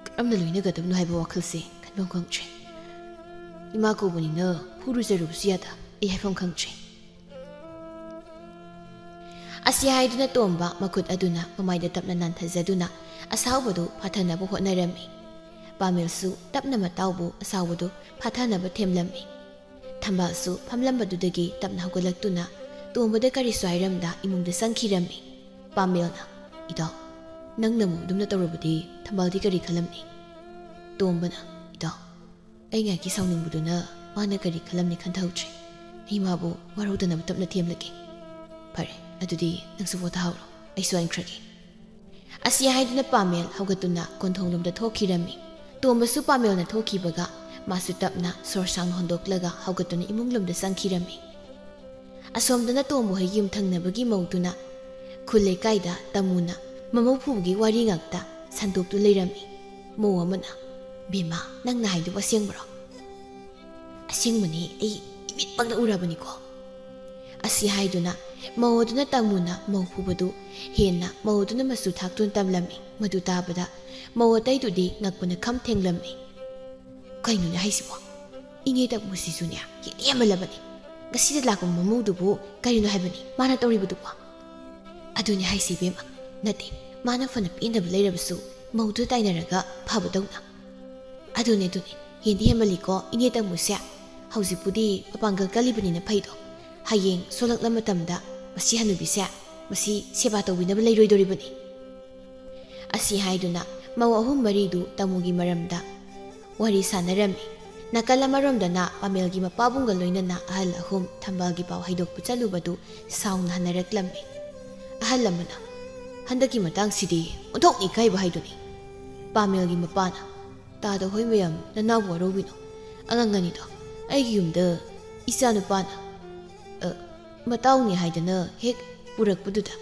ꯀꯔꯝꯅ ꯂꯣꯏꯅꯒꯗꯕꯅꯣ ꯍꯥꯏꯕ ꯋꯥꯈꯜꯁꯦ ꯈꯟꯐꯝ ꯈꯪꯗ꯭ꯔꯦ꯫ ꯏꯃꯥ ꯀꯧꯕꯅꯤꯅ ꯐꯨꯔꯨꯖꯔꯨꯕꯁꯨ ꯌꯥꯗ, ꯑꯩ ꯍꯥꯏꯐꯝ ꯈꯪꯗ꯭ꯔꯦ"꯫ ꯑꯁꯤ ꯍꯥꯏꯗꯨꯅ ꯇꯣꯝꯕ ꯃꯈꯨꯠ ꯑꯗꯨꯅ ꯃꯃꯥꯏꯗ ꯇꯞꯅ ꯅꯥꯟꯊꯖꯗꯨꯅ ꯑꯁꯥꯎꯕꯗꯨ ꯐꯥꯊꯅꯕ ꯍꯣꯠꯅꯔꯝꯃꯤ꯫ ꯄꯥꯃꯦꯜꯁꯨ ꯇꯞꯅ ꯃꯇꯥꯎꯕꯨ ꯑꯁꯥꯎꯕꯗꯨ ꯐꯥꯊꯅꯕ ꯊꯦꯝꯂꯝꯃꯤ꯫ ꯊꯝꯕꯥꯜꯁꯨ ꯐꯝꯂꯝꯕꯗꯨꯗꯒꯤ ꯇꯞꯅ ꯍꯧꯒꯠꯂꯛꯇꯨꯅ ꯇꯣꯝꯕꯗ ꯀꯔꯤꯁꯨ ꯍꯥꯏꯔꯝꯗ ꯏꯃꯨꯡꯗ ꯆꯪꯈꯤꯔꯝꯃꯤ꯫ ꯄꯥꯃꯦꯜꯅ, "ꯏꯇꯥꯎ, ꯅꯪꯅ ꯑꯃꯨꯛ ꯑꯗꯨꯝꯅ ꯇꯧꯔꯕꯗꯤ ꯊꯝꯕꯥꯜꯗꯤ ꯀꯔꯤ ꯈꯜꯂꯝꯅꯤ?" ꯇꯣꯝꯕꯅ, "ꯏꯇꯥꯎ, ꯑꯩ ꯉꯥꯏꯍꯥꯛꯀꯤ ꯁꯥꯎꯅꯤꯡꯕꯗꯨꯅ ꯃꯥꯅ ꯀꯔꯤ ꯈꯜꯂꯝꯅꯤ ꯈꯟꯊꯍꯧꯗ꯭ꯔꯦ꯫ ꯑꯩ ꯃꯥꯕꯨ ꯋꯥꯔꯧꯗꯅꯕ ꯇꯞꯅ ꯊꯦꯝꯂꯒꯦ꯫ ꯐꯔꯦ, ꯑꯗꯨꯗꯤ ꯅꯪꯁꯨ ꯄꯣꯊꯥꯍꯧꯔꯣ, ꯑꯩꯁꯨ ꯍꯟꯈ꯭ꯔꯒꯦ"꯫ ꯑꯁꯤ ꯍꯥꯏꯗꯨꯅ ꯄꯥꯃꯦꯜ ꯍꯧꯒꯠꯇꯨꯅ ꯀꯣꯟꯊꯣꯡꯂꯣꯝꯗ ꯊꯣꯛꯈꯤꯔꯝꯃꯤ꯫ ꯇꯣꯝꯕꯁꯨ ꯄꯥꯃꯦꯜꯅ ꯊꯣꯛꯈꯤꯕꯒ ꯃꯥꯁꯨ ꯇꯞꯅ ꯁꯣꯔ ꯁꯥꯡꯅ ꯍꯣꯟꯗꯣꯛꯂꯒ ꯍꯧꯒꯠꯇꯨꯅ ꯏꯃꯨꯡꯂꯣꯝꯗ ꯆꯪꯈꯤꯔꯝꯃꯤ꯫ ꯑꯁꯣꯝꯗꯅ ꯇꯣꯝꯕ ꯍꯣꯏꯒꯤ ꯌꯨꯝꯊꯪꯅꯕꯒꯤ ꯃꯧꯗꯨꯅ ꯈꯨꯜ ꯂꯩꯀꯥꯏꯗ ꯇꯥꯃꯨꯅ ꯃꯃꯧ ꯐꯨꯕꯒꯤ ꯋꯥꯔꯤ ꯉꯥꯛꯇ ꯁꯟꯗꯣꯛꯇꯨ ꯂꯩꯔꯝꯃꯤ꯫ ꯃꯧ ꯑꯃꯅ, "ꯕꯦꯝꯃ, ꯅꯪꯅ ꯍꯥꯏꯗꯨꯕꯨ ꯑꯁꯦꯡꯕꯔꯣ?" "ꯑꯁꯦꯡꯕꯅꯤ, ꯑꯩ ꯏꯃꯤꯠꯃꯛꯅ ꯎꯔꯕꯅꯤꯀꯣ"꯫ ꯑꯁꯤ ꯍꯥꯏꯗꯨꯅ ꯃꯧ ꯑꯗꯨꯅ ꯇꯥꯃꯨꯅ ꯃꯧ ꯐꯨꯕꯗꯨ ꯍꯦꯟꯅ ꯃꯧ ꯑꯗꯨꯅ ꯃꯆꯨ ꯊꯥꯛꯇꯨꯅ ꯇꯝꯂꯝꯃꯤ꯫ ꯃꯗꯨ ꯇꯥꯕꯗ ꯃꯧ ꯑꯇꯩꯗꯨꯗꯤ ꯉꯛꯄꯅ ꯈꯝ ꯊꯦꯡꯂꯝꯃꯤ꯫ "ꯀꯩꯅꯣꯅꯦ ꯍꯥꯏꯁꯤꯕꯣ? ꯏꯅꯦ ꯇꯥꯃꯨꯁꯤꯁꯨꯅꯦ ꯍꯦꯟꯗꯤ ꯍꯦꯟꯃꯜꯂꯕꯅꯤ꯫ ꯉꯁꯤꯗ ꯂꯥꯛꯄ ꯃꯃꯧꯗꯨꯕꯨ ꯀꯔꯤꯅꯣ ꯍꯥꯏꯕꯅꯤ ꯃꯥꯅ ꯇꯧꯔꯤꯕꯗꯨꯕꯣ?" "ꯑꯗꯨꯅꯦ ꯍꯥꯏꯁꯤ ꯏꯕꯦꯝꯃ꯫ ꯅꯠꯇꯦ, ꯃꯥꯅ ꯐꯅ ꯄꯦꯟꯗꯕ ꯂꯩꯔꯕꯁꯨ ꯃꯧꯗꯨ ꯇꯥꯏꯅꯔꯒ ꯐꯕꯗꯧꯅ"꯫ "ꯑꯗꯨꯅꯦ, ꯑꯗꯨꯅꯦ꯫ ꯍꯦꯟꯗꯤ ꯍꯦꯟꯃꯜꯂꯤꯀꯣ ꯏꯅꯦ ꯇꯥꯃꯨꯁꯦ꯫ ꯍꯧꯖꯤꯛꯄꯨꯗꯤ ꯃꯄꯥꯡꯒꯜ ꯀꯜꯂꯤꯕꯅꯤꯅ ꯐꯩꯗꯣ, ꯍꯌꯦꯡ ꯁꯣꯜꯂꯛꯂ ꯃꯇꯝꯗ ꯃꯁꯤ ꯍꯅꯨꯕꯤꯁꯦ, ꯃꯁꯤ ꯁꯦꯕꯥ ꯇꯧꯕꯤꯅꯕ ꯂꯩꯔꯣꯏꯗꯧꯔꯤꯕꯅꯤ꯫ ꯑꯁꯤ ꯍꯥꯏꯗꯨꯅ ꯃꯧ ꯑꯍꯨꯝ ꯃꯔꯤꯗꯨ ꯇꯥꯃꯣꯒꯤ ꯃꯔꯝꯗ ꯋꯥꯔꯤ ꯁꯥꯟꯅꯔꯝꯃꯤ꯫ ꯅꯥꯀꯜ ꯑꯃꯔꯣꯝꯗꯅ ꯄꯥꯃꯦꯜꯒꯤ ꯃꯄꯥꯕꯨꯡꯒ ꯂꯣꯏꯅꯅ ꯑꯍꯜ ꯑꯍꯨꯝ ꯊꯝꯕꯥꯜꯒꯤ ꯄꯥꯎ ꯍꯩꯗꯣꯛꯄ ꯆꯠꯂꯨꯕꯗꯨ ꯁꯥꯎꯅ ꯍꯟꯅꯔꯛꯂꯝꯃꯤ꯫ ꯑꯍꯜ ꯑꯃꯅ, "ꯍꯟꯗꯛꯀꯤ ꯃꯇꯥꯡꯁꯤꯗꯤ ꯑꯣꯟꯊꯣꯛꯅ ꯏꯀꯥꯏꯕ ꯍꯥꯏꯗꯨꯅꯤ꯫" ꯄꯥꯃꯦꯜꯒꯤ ꯃꯄꯥꯅ, "ꯇꯥꯗ ꯍꯣꯏ ꯃꯌꯥꯝ, ꯅꯅꯥꯎꯕꯨ ꯋꯥꯔꯧꯕꯤꯅꯣ꯫ ꯑꯉꯥꯡ ꯑꯅꯤꯗꯣ ꯑꯩꯒꯤ ꯌꯨꯝꯗ ꯏꯆꯥ ꯅꯨꯄꯥꯅ, ꯑ, ꯃꯇꯥꯎꯅꯤ ꯍꯥꯏꯗꯅ ꯍꯦꯛ ꯄꯨꯔꯛꯄꯗꯨꯗ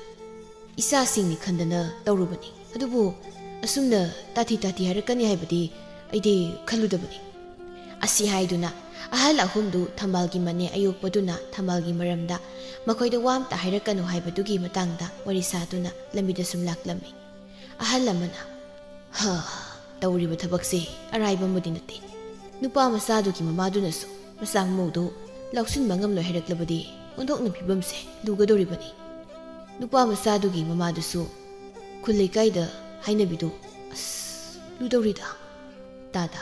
ꯏꯆꯥꯁꯤꯡꯅꯤ ꯈꯟꯗꯅ ꯇꯧꯔꯨꯕꯅꯤ꯫ ꯑꯗꯨꯕꯨ ꯑꯁꯨꯝꯅ ꯇꯥꯊꯤ ꯇꯥꯊꯤ ꯍꯥꯏꯔꯛꯀꯅꯤ ꯍꯥꯏꯕꯗꯤ ꯑꯩꯗꯤ ꯈꯜꯂꯨꯗꯕꯅꯤ꯫" ꯑꯁꯤ ꯍꯥꯏꯗꯨꯅ ꯑꯍꯜ ꯑꯍꯨꯝꯗꯨ ꯊꯝꯕꯥꯜꯒꯤ ꯃꯅꯦ ꯑꯌꯣꯛꯄꯗꯨꯅ ꯊꯝꯕꯥꯜꯒꯤ ꯃꯔꯝꯗ ꯃꯈꯣꯏꯗ ꯋꯥ ꯑꯝꯇ ꯍꯥꯏꯔꯛꯀꯅꯨ ꯍꯥꯏꯕꯗꯨꯒꯤ ꯃꯇꯥꯡꯗ ꯋꯥꯔꯤ ꯁꯥꯗꯨꯅ ꯂꯝꯕꯤꯗ ꯁꯨꯝ ꯂꯥꯛꯂꯝꯃꯤ꯫ ꯑꯍꯜ ꯑꯃꯅ, "ꯍ, ꯇꯧꯔꯤꯕ ꯊꯕꯛꯁꯦ ꯑꯔꯥꯏꯕ ꯑꯃꯗꯤ ꯅꯠꯇꯦ꯫ ꯅꯨꯄꯥ ꯃꯆꯥꯗꯨꯒꯤ ꯃꯃꯥꯗꯨꯅꯁꯨ ꯃꯆꯥ ꯃꯃꯧꯗꯨ ꯂꯧꯁꯤꯟꯕ ꯉꯝꯂꯣꯏ ꯍꯥꯏꯔꯛꯂꯕꯗꯤ ꯑꯣꯟꯊꯣꯛꯅ ꯐꯤꯕꯝꯁꯦ ꯂꯨꯒꯗꯧꯔꯤꯕꯅꯤ꯫ ꯅꯨꯄꯥ ꯃꯆꯥꯗꯨꯒꯤ ꯃꯃꯥꯗꯨꯁꯨ ꯈꯨꯜ ꯂꯩꯀꯥꯏꯗ ꯍꯥꯏꯅꯕꯤꯗꯨ, ꯑꯁ, ꯂꯨꯗꯧꯔꯤꯗ꯫ ꯇꯥꯗ,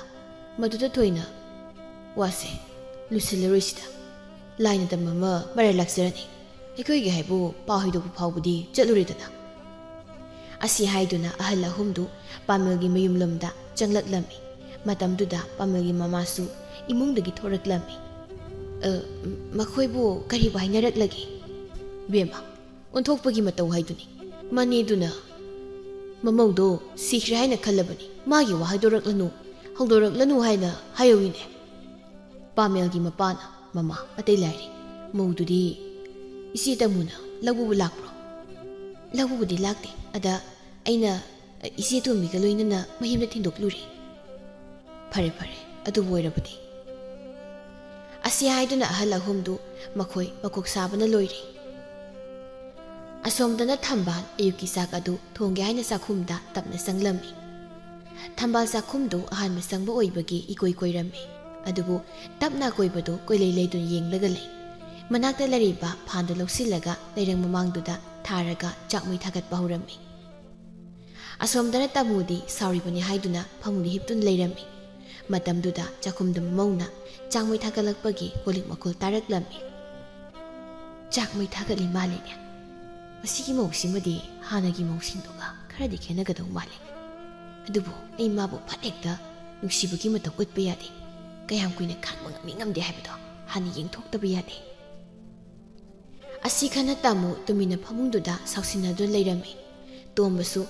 ꯃꯗꯨꯗ ꯊꯣꯏꯅ ꯋꯥꯁꯦ ꯂꯨꯁꯤꯜꯂꯔꯣꯏꯁꯤꯗ꯫ ꯂꯥꯏꯅ ꯇꯝꯕ ꯑꯃ ꯃꯔꯥꯏ ꯂꯥꯛꯆꯔꯅꯤ꯫ ꯑꯩꯈꯣꯏꯒꯤ ꯍꯥꯏꯕꯨ ꯄꯥꯎ ꯍꯩꯗꯣꯛꯄ ꯐꯥꯎꯕꯗꯤ ꯆꯠꯂꯨꯔꯦꯗꯅ꯫" ꯑꯁꯤ ꯍꯥꯏꯗꯨꯅ ꯑꯍꯜ ꯑꯍꯨꯝꯗꯨ ꯄꯥꯃꯦꯜꯒꯤ ꯃꯌꯨꯝꯂꯣꯝꯗ ꯆꯪꯂꯛꯂꯝꯃꯤ꯫ ꯃꯇꯝꯗꯨꯗ ꯄꯥꯃꯦꯜꯒꯤ ꯃꯃꯥꯁꯨ ꯏꯃꯨꯡꯗꯒꯤ ꯊꯣꯔꯛꯂꯝꯃꯤ꯫ "ꯑ, ꯃꯈꯣꯏꯕꯨ ꯀꯔꯤꯕꯨ ꯍꯥꯏꯅꯔꯛꯂꯒꯦ?" "ꯕꯦꯝꯃ, ꯑꯣꯟꯊꯣꯛꯄꯒꯤ ꯃꯇꯧ ꯍꯥꯏꯗꯨꯅꯤ꯫ ꯃꯅꯦꯗꯨꯅ ꯃꯃꯧꯗꯣ ꯁꯤꯈ꯭ꯔꯦ ꯍꯥꯏꯅ ꯈꯜꯂꯕꯅꯤ꯫ ꯃꯥꯒꯤ ꯋꯥ ꯍꯥꯏꯗꯣꯔꯛꯂꯅꯨ, ꯍꯧꯗꯣꯔꯛꯂꯅꯨ ꯍꯥꯏꯅ ꯍꯥꯏꯍꯧꯏꯅꯦ꯫" ꯄꯥꯃꯦꯜꯒꯤ ꯃꯄꯥꯅ, "ꯃꯃꯥ, ꯑꯇꯩ ꯂꯥꯏꯔꯤ꯫ ꯃꯧꯗꯨꯗꯤ ꯏꯆꯦ ꯇꯃꯨꯅ ꯂꯧꯕꯕꯨ ꯂꯥꯛꯄ꯭ꯔꯣ?" "ꯂꯧꯕꯕꯨꯗꯤ ꯂꯥꯛꯇꯦ꯫ ꯑꯗ ꯑꯩꯅ ꯏꯆꯦ ꯇꯣꯝꯕꯤꯒ ꯂꯣꯏꯅꯅ ꯃꯌꯨꯝꯗ ꯊꯤꯟꯗꯣꯛꯂꯨꯔꯦ꯫" "ꯐꯔꯦ, ꯐꯔꯦ, ꯑꯗꯨꯕꯨ ꯑꯣꯏꯔꯕꯗꯤ꯫" ꯑꯁꯤ ꯍꯥꯏꯗꯨꯅ ꯑꯍꯜ ꯑꯍꯨꯝꯗꯨ ꯃꯈꯣꯏ ꯃꯀꯣꯛ ꯁꯥꯕꯅ ꯂꯣꯏꯔꯦ꯫ ꯑꯁꯣꯝꯗꯅ ꯊꯝꯕꯥꯜ ꯑꯌꯨꯛꯀꯤ ꯆꯥꯛ ꯑꯗꯨ ꯊꯣꯡꯒꯦ ꯍꯥꯏꯅ ꯆꯥꯛꯈꯨꯝꯗ ꯇꯞꯅ ꯆꯪꯂꯝꯃꯤ꯫ ꯊꯝꯕꯥꯜ ꯆꯥꯛꯈꯨꯝꯗꯨ ꯑꯍꯥꯟꯕ ꯆꯪꯕ ꯑꯣꯏꯕꯒꯤ ꯏꯀꯣꯏ ꯀꯣꯏꯔꯝꯃꯤ꯫ ꯑꯗꯨꯕꯨ ꯇꯞꯅ ꯑꯀꯣꯏꯕꯗꯨ ꯀꯣꯏꯂꯩ ꯂꯩꯗꯨꯅ ꯌꯦꯡꯂꯒ ꯂꯩ꯫ ꯃꯅꯥꯛꯇ ꯂꯩꯔꯤꯕ ꯐꯥꯟꯗꯨ ꯂꯧꯁꯤꯜꯂꯒ ꯂꯩꯔꯪ ꯃꯃꯥꯡꯗꯨꯗ ꯊꯥꯔꯒ ꯆꯥꯛ ꯃꯩ ꯊꯥꯒꯠꯄ ꯍꯧꯔꯝꯃꯤ꯫ ꯑꯁꯣꯝꯗꯅ ꯇꯥꯃꯣꯗꯤ ꯁꯥꯎꯔꯤꯕꯅꯤ ꯍꯥꯏꯗꯨꯅ ꯐꯃꯨꯡꯗ ꯍꯤꯞꯇꯨꯅ ꯂꯩꯔꯝꯃꯤ꯫ ꯃꯇꯝꯗꯨꯗ ꯆꯥꯛꯈꯨꯝꯗ ꯃꯃꯧꯅ ꯆꯥꯛꯃꯩ ꯊꯥꯒꯠꯂꯛꯄꯒꯤ ꯀꯣꯂꯤꯛ ꯃꯈꯣꯜ ꯇꯥꯔꯛꯂꯝꯃꯤ꯫ "ꯆꯥꯛꯃꯩ ꯊꯥꯒꯠꯂꯤ ꯃꯥꯜꯂꯤꯅꯦ꯫ ꯃꯁꯤꯒꯤ ꯃꯧꯁꯤꯃꯗꯤ ꯍꯥꯟꯅꯒꯤ ꯃꯧꯁꯤꯡꯗꯨꯒ ꯈꯔꯗꯤ ꯈꯦꯠꯅꯒꯗꯧ ꯃꯥꯜꯂꯤ꯫ ꯑꯗꯨꯕꯨ ꯑꯩ ꯃꯥꯕꯨ ꯐꯠ ꯍꯦꯛꯇ ꯅꯨꯡꯁꯤꯕꯒꯤ ꯃꯇꯧ ꯎꯠꯄ ꯌꯥꯗꯦ꯫ ꯀꯌꯥꯝ ꯀꯨꯏꯅ ꯈꯥꯡꯕ ꯉꯝꯃꯤ ꯉꯝꯗꯦ ꯍꯥꯏꯕꯗꯣ ꯍꯥꯟꯅ ꯌꯦꯡꯊꯣꯛꯇꯕ ꯌꯥꯗꯦ"꯫ ꯑꯁꯤ ꯈꯟꯅ ꯇꯥꯃꯨ ꯇꯨꯃꯤꯟꯅ ꯐꯃꯨꯡꯗꯨꯗ ꯁꯥꯎꯁꯤꯟꯅꯗꯨꯅ ꯂꯩꯔꯝꯃꯤ꯫ ꯇꯣꯝꯕꯁꯨ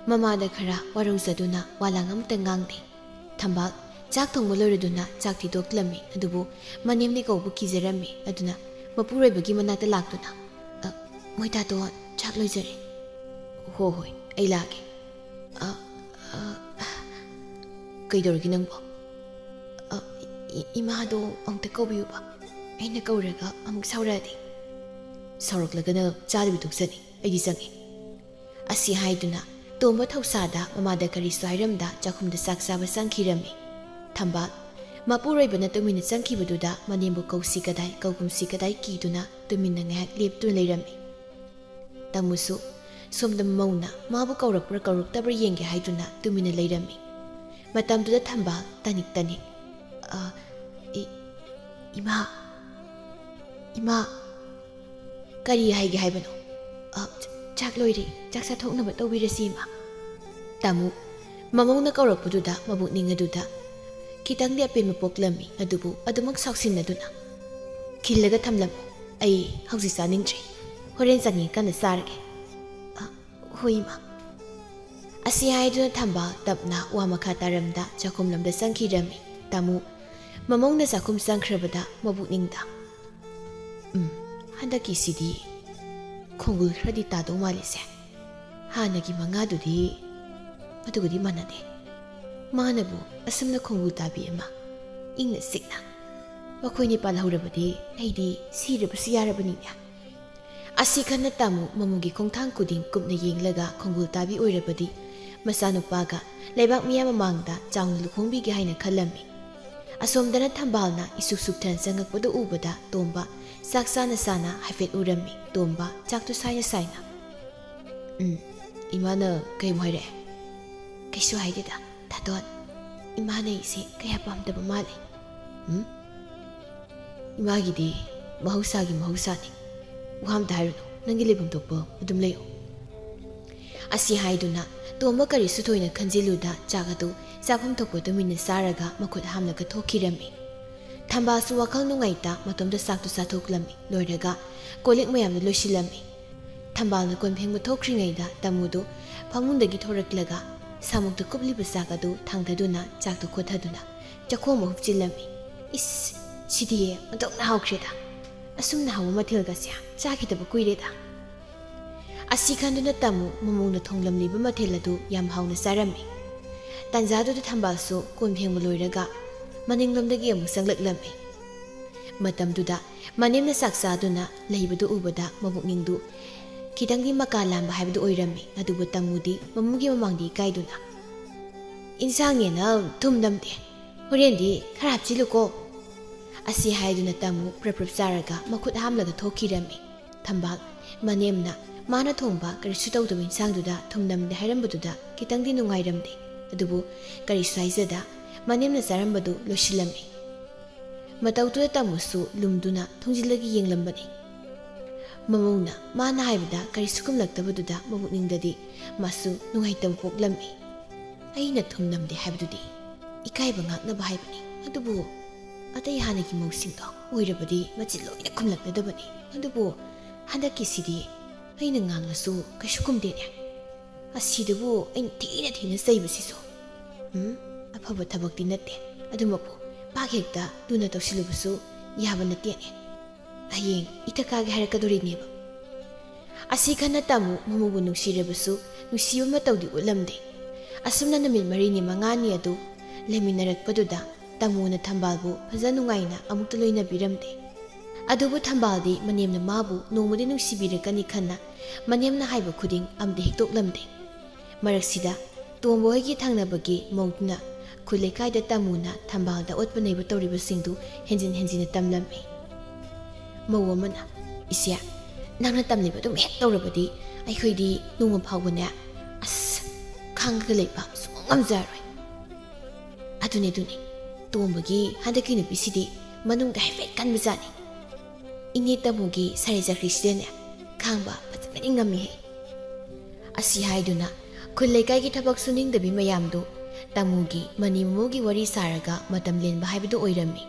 ꯃꯃꯥꯗ ꯈꯔ ꯋꯥꯔꯧꯖꯗꯨꯅ ꯋꯥꯂꯥꯡ ꯑꯃꯇ ꯉꯥꯡꯗꯦ꯫ ꯊꯝꯕꯥꯜ ꯆꯥꯛ ꯊꯣꯡꯕ ꯂꯣꯏꯔꯗꯨꯅ ꯆꯥꯛ ꯊꯤꯗꯣꯛꯂꯝꯃꯤ꯫ ꯑꯗꯨꯕꯨ ꯃꯅꯦꯝꯗꯤ ꯀꯧꯕ ꯀꯤꯖꯔꯝꯃꯤ꯫ ꯑꯗꯨꯅ ꯃꯄꯨꯔꯣꯏꯕꯒꯤ ꯃꯅꯥꯛꯇ ꯂꯥꯛꯇꯨꯅ, "ꯑ, ꯃꯣꯏ ꯇꯥꯇꯣꯟ, ꯆꯥꯛ ꯂꯣꯏꯖꯔꯦ"꯫ "ꯍꯣ ꯍꯣꯏ, ꯑꯩ ꯂꯥꯛꯑꯒꯦ"꯫ "ꯑ, ꯑ, ꯀꯩꯗꯧꯔꯒꯦ ꯅꯪꯕꯣ?" "ꯑ, ꯏ-, ꯏꯃꯥꯗꯣ ꯑꯃꯨꯛꯇ ꯀꯧꯕꯤꯌꯨꯕ꯫ ꯑꯩꯅ ꯀꯧꯔꯒ ꯑꯃꯨꯛ ꯁꯥꯎꯔꯛꯑꯗꯤ"꯫ "ꯁꯥꯎꯔꯛꯂꯒꯅ ꯆꯥꯗꯕꯤ ꯇꯣꯛꯆꯅꯤ, ꯑꯩꯗꯤ ꯆꯪꯉꯦ"꯫ ꯑꯁꯤ ꯍꯥꯏꯗꯨꯅ ꯇꯣꯝꯕ ꯊꯧꯁꯥꯗ ꯃꯃꯥꯗ ꯀꯔꯤꯁꯨ ꯍꯥꯏꯔꯝꯗ ꯆꯥꯛꯈꯨꯝꯗ ꯆꯥꯛ ꯆꯥꯕ ꯆꯪꯈꯤꯔꯝꯃꯤ꯫ ꯊꯝꯕꯥꯜ ꯃꯄꯨꯔꯣꯏꯕꯅ ꯇꯨꯃꯤꯟꯅ ꯆꯪꯈꯤꯕꯗꯨꯗ ꯃꯅꯦꯝꯕꯨ ꯀꯧꯁꯤ ꯀꯗꯥꯏ ꯀꯧꯒꯨꯝꯁꯤ ꯀꯗꯥꯏ ꯀꯤꯗꯨꯅ ꯇꯨꯃꯤꯟꯅ ꯉꯥꯏꯍꯥꯛ ꯂꯦꯞꯇꯨꯅ ꯂꯩꯔꯝꯃꯤ꯫ ꯇꯥꯃꯨꯁꯨ ꯁꯣꯝꯗ ꯃꯧꯅ ꯃꯥꯕꯨ ꯀꯧꯔꯛꯄ꯭ꯔꯥ ꯀꯧꯔꯛꯇꯕ꯭ꯔꯥ ꯌꯦꯡꯒꯦ ꯍꯥꯏꯗꯨꯅ ꯇꯨꯃꯤꯟꯅ ꯂꯩꯔꯝꯃꯤ꯫ ꯃꯇꯝꯗꯨꯗ ꯊꯝꯕꯥꯜ ꯇꯅꯤꯛ ꯇꯅꯤꯛ, "ꯑ, ꯏ-, ꯏꯃꯥ, ꯏꯃꯥ"꯫ "ꯀꯔꯤ ꯍꯥꯏꯒꯦ ꯍꯥꯏꯕꯅꯣ?" "ꯑ, ꯆ-, ꯆꯥꯛ ꯂꯣꯏꯔꯦ, ꯆꯥꯛ ꯆꯥꯊꯣꯛꯅꯕ ꯇꯧꯕꯤꯔꯁꯤ, ꯏꯃꯥ"꯫ ꯇꯥꯃꯨ ꯃꯃꯧꯅ ꯀꯧꯔꯛꯄꯗꯨꯗ ꯃꯕꯨꯛꯅꯤꯡ ꯑꯗꯨꯗ ꯈꯤꯇꯪꯗꯤ ꯑꯄꯦꯟꯕ ꯄꯣꯛꯂꯝꯃꯤ꯫ ꯑꯗꯨꯕꯨ ꯑꯗꯨꯃꯛ ꯁꯥꯎꯁꯤꯟꯅꯗꯨꯅ, "ꯈꯤꯜꯂꯒ ꯊꯝꯂꯝꯃꯨ, ꯑꯩ ꯍꯧꯖꯤꯛ ꯆꯥꯅꯤꯡꯗ꯭ꯔꯦ, ꯍꯣꯔꯦꯟ ꯆꯥꯅꯤꯡꯉꯀꯥꯟꯗ ꯆꯥꯔꯒꯦ"꯫ "ꯑ, ꯍꯣꯏ, ꯏꯃꯥ"꯫ ꯑꯁꯤ ꯍꯥꯏꯗꯨꯅ ꯊꯝꯕꯥꯜ ꯇꯞꯅ ꯋꯥ ꯃꯈꯥ ꯇꯥꯔꯝꯗ ꯆꯥꯛꯈꯨꯝꯂꯣꯝꯗ ꯆꯪꯈꯤꯔꯝꯃꯤ꯫ ꯇꯥꯃꯨ ꯃꯃꯧꯅ ꯆꯥꯛꯈꯨꯝ ꯆꯪꯈ꯭ꯔꯕꯗ ꯃꯕꯨꯛꯅꯤꯡꯗ, "ꯎꯝ, ꯍꯟꯗꯛꯀꯤꯁꯤꯗꯤ ꯈꯣꯡꯒꯨꯜ ꯈꯔꯗꯤ ꯇꯥꯗꯧ ꯃꯥꯜꯂꯤꯁꯦ꯫ ꯍꯥꯟꯅꯒꯤ ꯃꯉꯥꯗꯨꯗꯤ ꯑꯗꯨꯒꯗꯤ ꯃꯥꯟꯅꯗꯦ꯫ ꯃꯥꯅꯕꯨ ꯑꯁꯨꯝꯅ ꯈꯣꯡꯒꯨꯜ ꯇꯥꯕꯤ ꯑꯃ ꯏꯪꯅ ꯆꯤꯛꯅ ꯃꯈꯣꯏꯅꯤ ꯄꯥꯜꯍꯧꯔꯕꯗꯤ ꯑꯩꯗꯤ ꯁꯤꯔꯕꯁꯨ ꯌꯥꯔꯕꯅꯤꯅꯦ"꯫ ꯑꯁꯤ ꯈꯟꯅ ꯇꯥꯃꯨ ꯃꯃꯧꯒꯤ ꯈꯣꯡꯊꯥꯡ ꯈꯨꯗꯤꯡ ꯀꯨꯞꯅ ꯌꯦꯡꯂꯒ ꯈꯣꯡꯒꯨꯜ ꯇꯥꯕꯤ ꯑꯣꯏꯔꯕꯗꯤ ꯃꯆꯥꯅꯨꯄꯥꯒ ꯂꯩꯕꯥꯛ ꯃꯤꯌꯥꯝ ꯃꯃꯥꯡꯗ ꯆꯥꯎꯅ ꯂꯨꯍꯣꯡꯕꯤꯒꯦ ꯍꯥꯏꯅ ꯈꯜꯂꯝꯃꯤ꯫ ꯑꯁꯣꯝꯗꯅ ꯊꯝꯕꯥꯜꯅ ꯏꯁꯨꯛ ꯁꯨꯛꯊꯅ ꯆꯪꯉꯛꯄꯗꯨ ꯎꯕꯗ ꯇꯣꯝꯕ ꯆꯥꯛ ꯆꯥꯅ ꯆꯥꯅ ꯍꯥꯏꯐꯦꯠ ꯎꯔꯝꯃꯤ꯫ ꯇꯣꯝꯕ ꯆꯥꯛꯇꯨ ꯁꯥꯏꯅ ꯁꯥꯏꯅ, "ꯎꯝ, ꯏꯃꯥꯅ ꯀꯩꯃꯨꯛ ꯍꯥꯏꯔꯛꯑꯦ?" "ꯀꯩꯁꯨ ꯍꯥꯏꯗꯦꯗ, ꯊꯥꯗꯣꯟ"꯫ ꯏꯃꯥꯅ ꯑꯩꯁꯦ ꯀꯌꯥ ꯄꯥꯝꯗꯕ ꯃꯥꯜꯂꯦ꯫ ꯎꯝ? ꯏꯃꯥꯒꯤꯗꯤ ꯃꯍꯧꯁꯥꯒꯤ ꯃꯍꯧꯁꯥꯅꯤ꯫ ꯋꯥ ꯑꯝꯇ ꯍꯥꯏꯔꯨꯅꯨ, ꯅꯪꯒꯤ ꯂꯩꯐꯝ ꯊꯣꯛꯄ ꯑꯗꯨꯝ ꯂꯩꯌꯨ꯫ ꯑꯁꯤ ꯍꯥꯏꯗꯨꯅ ꯇꯣꯝꯕ ꯀꯔꯤꯁꯨ ꯊꯣꯏꯅ ꯈꯟꯖꯤꯜꯂꯨꯗ ꯆꯥꯛ ꯑꯗꯨ ꯆꯥꯐꯝ ꯊꯣꯛꯄ ꯇꯨꯃꯤꯟꯅ ꯆꯥꯔꯒ ꯃꯈꯨꯠ ꯍꯥꯝꯂꯒ ꯊꯣꯛꯈꯤꯔꯝꯃꯤ꯫ ꯊꯝꯕꯥꯜꯁꯨ ꯋꯥꯈꯜ ꯅꯨꯡꯉꯥꯏꯇ ꯃꯇꯣꯝꯇ ꯆꯥꯛꯇꯨ ꯆꯥꯊꯣꯛꯂꯝꯃꯤ꯫ ꯂꯣꯏꯔꯒ ꯀꯣꯜ ꯂꯤꯛ ꯃꯌꯥꯝꯗꯨ ꯂꯣꯏꯁꯤꯜꯂꯝꯃꯤ꯫ ꯊꯝꯕꯥꯜꯅ ꯀꯣꯟ ꯐꯦꯡꯕ ꯊꯣꯛꯈ꯭ꯔꯤꯉꯩꯗ ꯇꯥꯃꯨꯗꯨ ꯐꯃꯨꯡꯗꯒꯤ ꯊꯣꯔꯛꯂꯒ ꯁꯥꯃꯨꯛꯇ ꯀꯨꯞꯂꯤꯕ ꯆꯥꯛ ꯑꯗꯨ ꯊꯥꯡꯗꯗꯨꯅ ꯆꯥꯛꯇꯨ ꯈꯣꯠꯊꯗꯨꯅ ꯆꯥꯛꯈꯣꯝ ꯑꯃ ꯍꯨꯞꯆꯤꯜꯂꯝꯃꯤ꯫ "ꯏꯁ, ꯁꯤꯗꯤ ꯑꯣꯟꯊꯣꯛꯅ ꯍꯥꯎꯈ꯭ꯔꯦꯗ꯫ ꯑꯁꯨꯝꯅ ꯍꯥꯎꯕ ꯃꯊꯦꯜꯒꯁꯦ ꯆꯥꯈꯤꯗꯕ ꯀꯨꯏꯔꯦꯗ"꯫ ꯑꯁꯤ ꯈꯟꯗꯨꯅ ꯇꯥꯃꯨ ꯃꯃꯧꯅ ꯊꯣꯡꯂꯝꯂꯤꯕ ꯃꯊꯦꯜ ꯑꯗꯨ ꯌꯥꯝ ꯍꯥꯎꯅ ꯆꯥꯔꯝꯃꯤ꯫ ꯇꯥꯟꯖꯥꯗꯨꯗ ꯊꯝꯕꯥꯜꯁꯨ ꯀꯣꯟ ꯐꯦꯡꯕ ꯂꯣꯏꯔꯒ ꯃꯅꯤꯡꯂꯣꯝꯗꯒꯤ ꯑꯃꯨꯛ ꯆꯪꯂꯛꯂꯝꯃꯤ꯫ ꯃꯇꯝꯗꯨꯗ ꯃꯅꯦꯝꯅ ꯆꯥꯛ ꯆꯥꯗꯨꯅ ꯂꯩꯕꯗꯨ ꯎꯕꯗ ꯃꯕꯨꯛꯅꯤꯡꯗꯨ ꯈꯤꯇꯪꯗꯤ ꯃꯀꯥ ꯂꯥꯝꯕ ꯍꯥꯏꯕꯗꯨ ꯑꯣꯏꯔꯝꯃꯤ꯫ ꯑꯗꯨꯕꯨ ꯇꯥꯃꯨꯗꯤ ꯃꯃꯧꯒꯤ ꯃꯃꯥꯡꯗ ꯏꯀꯥꯏꯗꯨꯅ, "ꯏꯟꯁꯥꯡꯅꯦꯅ ꯊꯨꯝ ꯅꯝꯗꯦ, ꯍꯣꯔꯦꯟꯗꯤ ꯈꯔ ꯍꯥꯞꯆꯤꯜꯂꯨꯀꯣ"꯫ ꯑꯁꯤ ꯍꯥꯏꯗꯨꯅ ꯇꯥꯃꯨ ꯄ꯭ꯔꯞ ꯄ꯭ꯔꯞ ꯆꯥꯔꯒ ꯃꯈꯨꯠ ꯍꯥꯝꯂꯒ ꯊꯣꯛꯈꯤꯔꯝꯃꯤ꯫ ꯊꯝꯕꯥꯜ ꯃꯅꯦꯝꯅ ꯃꯥꯅ ꯊꯣꯡꯕ ꯀꯔꯤꯁꯨ ꯇꯧꯗꯕ ꯏꯟꯁꯥꯡꯗꯨꯗ ꯊꯨꯝ ꯅꯝꯗꯦ ꯍꯥꯏꯔꯝꯕꯗꯨꯗ ꯈꯤꯇꯪꯗꯤ ꯅꯨꯡꯉꯥꯏꯔꯝꯗꯦ꯫ ꯑꯗꯨꯕꯨ ꯀꯔꯤꯁꯨ ꯍꯥꯏꯖꯗ ꯃꯅꯦꯝꯅ ꯆꯥꯔꯝꯕꯗꯨ ꯂꯣꯏꯁꯤꯜꯂꯝꯃꯤ꯫ ꯃꯇꯧꯗꯨꯗ ꯇꯥꯃꯨꯁꯨ ꯂꯨꯝꯗꯨꯅ ꯊꯣꯡꯖꯤꯜꯂꯒ ꯌꯦꯡꯂꯝꯕꯅꯤ꯫ ꯃꯃꯧꯅ ꯃꯥꯅ ꯍꯥꯏꯕꯗ ꯀꯔꯤꯁꯨ ꯈꯨꯝꯂꯛꯇꯕꯗꯨꯗ ꯃꯕꯨꯛꯅꯤꯡꯗꯗꯤ ꯃꯥꯁꯨ ꯅꯨꯡꯉꯥꯏꯇꯕ ꯄꯣꯛꯂꯝꯃꯤ꯫ "ꯑꯩꯅ ꯊꯨꯝ ꯅꯝꯗꯦ ꯍꯥꯏꯕꯗꯨꯗꯤ ꯏꯀꯥꯏꯕ ꯉꯥꯛꯅꯕ ꯍꯥꯏꯕꯅꯤ꯫ ꯑꯗꯨꯕꯨ ꯑꯇꯩ ꯍꯥꯟꯅꯒꯤ ꯃꯧꯁꯤꯡꯗꯣ ꯑꯣꯏꯔꯕꯗꯤ ꯃꯆꯤꯟ ꯂꯣꯏꯅ ꯈꯨꯝꯂꯛꯀꯗꯕꯅꯤ꯫ ꯑꯗꯨꯕꯨ ꯍꯟꯗꯛꯀꯤꯁꯤꯗꯤ ꯑꯩꯅ ꯉꯥꯡꯂꯁꯨ ꯀꯩꯁꯨ ꯈꯨꯝꯗꯦꯅꯦ꯫ ꯑꯁꯤꯗꯕꯨ ꯑꯩꯅ ꯊꯤꯅ ꯊꯤꯅ ꯆꯩꯕꯁꯤꯁꯨ꯫ ꯎꯝ, ꯑꯐꯕ ꯊꯕꯛꯇꯤ ꯅꯠꯇꯦ꯫ ꯑꯗꯨꯃꯛꯄꯨ ꯄꯥꯛ ꯍꯦꯛꯇ ꯂꯨꯅ ꯇꯧꯁꯤꯜꯂꯨꯕꯁꯨ ꯌꯥꯕ ꯅꯠꯇꯦꯅꯦ꯫ ꯍꯌꯦꯡ ꯏꯊꯛ ꯀꯥꯒꯦ ꯍꯥꯏꯔꯛꯀꯗꯣꯔꯤꯅꯦꯕ"꯫ ꯑꯁꯤ ꯈꯟꯅ ꯇꯥꯃꯨ ꯃꯃꯧꯕꯨ ꯅꯨꯡꯁꯤꯔꯕꯁꯨ ꯅꯨꯡꯁꯤꯕ ꯃꯇꯧꯗꯤ ꯎꯠꯂꯝꯗꯦ꯫ ꯑꯁꯨꯝꯅ ꯅꯨꯃꯤꯠ ꯃꯔꯤꯅꯤ ꯃꯉꯥꯅꯤ ꯑꯗꯨ ꯂꯩꯃꯤꯟꯅꯔꯛꯄꯗꯨꯗ ꯇꯥꯃꯨꯅ ꯊꯝꯕꯥꯜꯕꯨ ꯐꯖ ꯅꯨꯡꯉꯥꯏꯅ ꯑꯃꯨꯛꯇ ꯂꯣꯏꯅꯕꯤꯔꯝꯗꯦ꯫ ꯑꯗꯨꯕꯨ ꯊꯝꯕꯥꯜꯗꯤ ꯃꯅꯦꯝꯅ ꯃꯥꯕꯨ ꯅꯣꯡꯃꯗꯤ ꯅꯨꯡꯁꯤꯕꯤꯔꯛꯀꯅꯤ ꯈꯟꯅ ꯃꯅꯦꯝꯅ ꯍꯥꯏꯕ ꯈꯨꯗꯤꯡ ꯑꯃꯗꯤ ꯍꯤꯛꯇꯣꯛꯂꯝꯗꯦ꯫ ꯃꯔꯛꯁꯤꯗ ꯇꯣꯝꯕ ꯍꯣꯏꯒꯤ ꯊꯪꯅꯕꯒꯤ ꯃꯧꯗꯨꯅ ꯈꯨꯜ ꯂꯩꯀꯥꯏꯗ ꯇꯥꯃꯨꯅ ꯊꯝꯕꯥꯜꯗ ꯑꯣꯠꯄ ꯅꯩꯕ ꯇꯧꯔꯤꯕꯁꯤꯡꯗꯨ ꯍꯦꯟꯖꯤꯟ ꯍꯦꯟꯖꯤꯟꯅ ꯇꯝꯂꯝꯃꯤ꯫ ꯃꯧ ꯑꯃꯅ, "ꯏꯆꯦ, ꯅꯪꯅ ꯇꯝꯂꯤꯕ ꯑꯗꯨꯝ ꯍꯦꯛ ꯇꯧꯔꯕꯗꯤ ꯑꯩꯈꯣꯏꯗꯤ ꯅꯣꯡꯃ ꯐꯥꯎꯕꯅꯦ, ꯑꯁ, ꯈꯥꯡꯉꯒ ꯂꯩꯕ ꯁꯨꯡꯉꯝ ꯉꯝꯖꯔꯣꯏ"꯫ ꯑꯗꯨꯅꯦ ꯑꯗꯨꯅꯦ, ꯇꯣꯝꯕꯒꯤ ꯍꯟꯗꯛꯀꯤ ꯅꯨꯄꯤꯁꯤꯗꯤ ꯃꯅꯨꯡꯗ ꯍꯥꯏꯐꯦꯠ ꯀꯟꯕꯖꯥꯠꯅꯤ꯫ ꯏꯅꯦ ꯇꯥꯃꯣꯒꯤ ꯁꯥꯔꯤ ꯆꯈ꯭ꯔꯤꯁꯤꯗꯅꯦ ꯈꯥꯡꯕ ꯐꯖꯅꯗꯤ ꯉꯝꯃꯤꯍꯦ꯫ ꯑꯁꯤ ꯍꯥꯏꯗꯨꯅ ꯈꯨꯜ ꯂꯩꯀꯥꯏꯒꯤ ꯊꯕꯛ ꯁꯨꯅꯤꯡꯗꯕꯤ ꯃꯌꯥꯝꯗꯨ ꯇꯥꯃꯣꯒꯤ ꯃꯅꯤ ꯃꯃꯧꯒꯤ ꯋꯥꯔꯤ ꯁꯥꯔꯒ ꯃꯇꯝ ꯂꯦꯟꯕ ꯍꯥꯏꯕꯗꯨ ꯑꯣꯏꯔꯝꯃꯤ꯫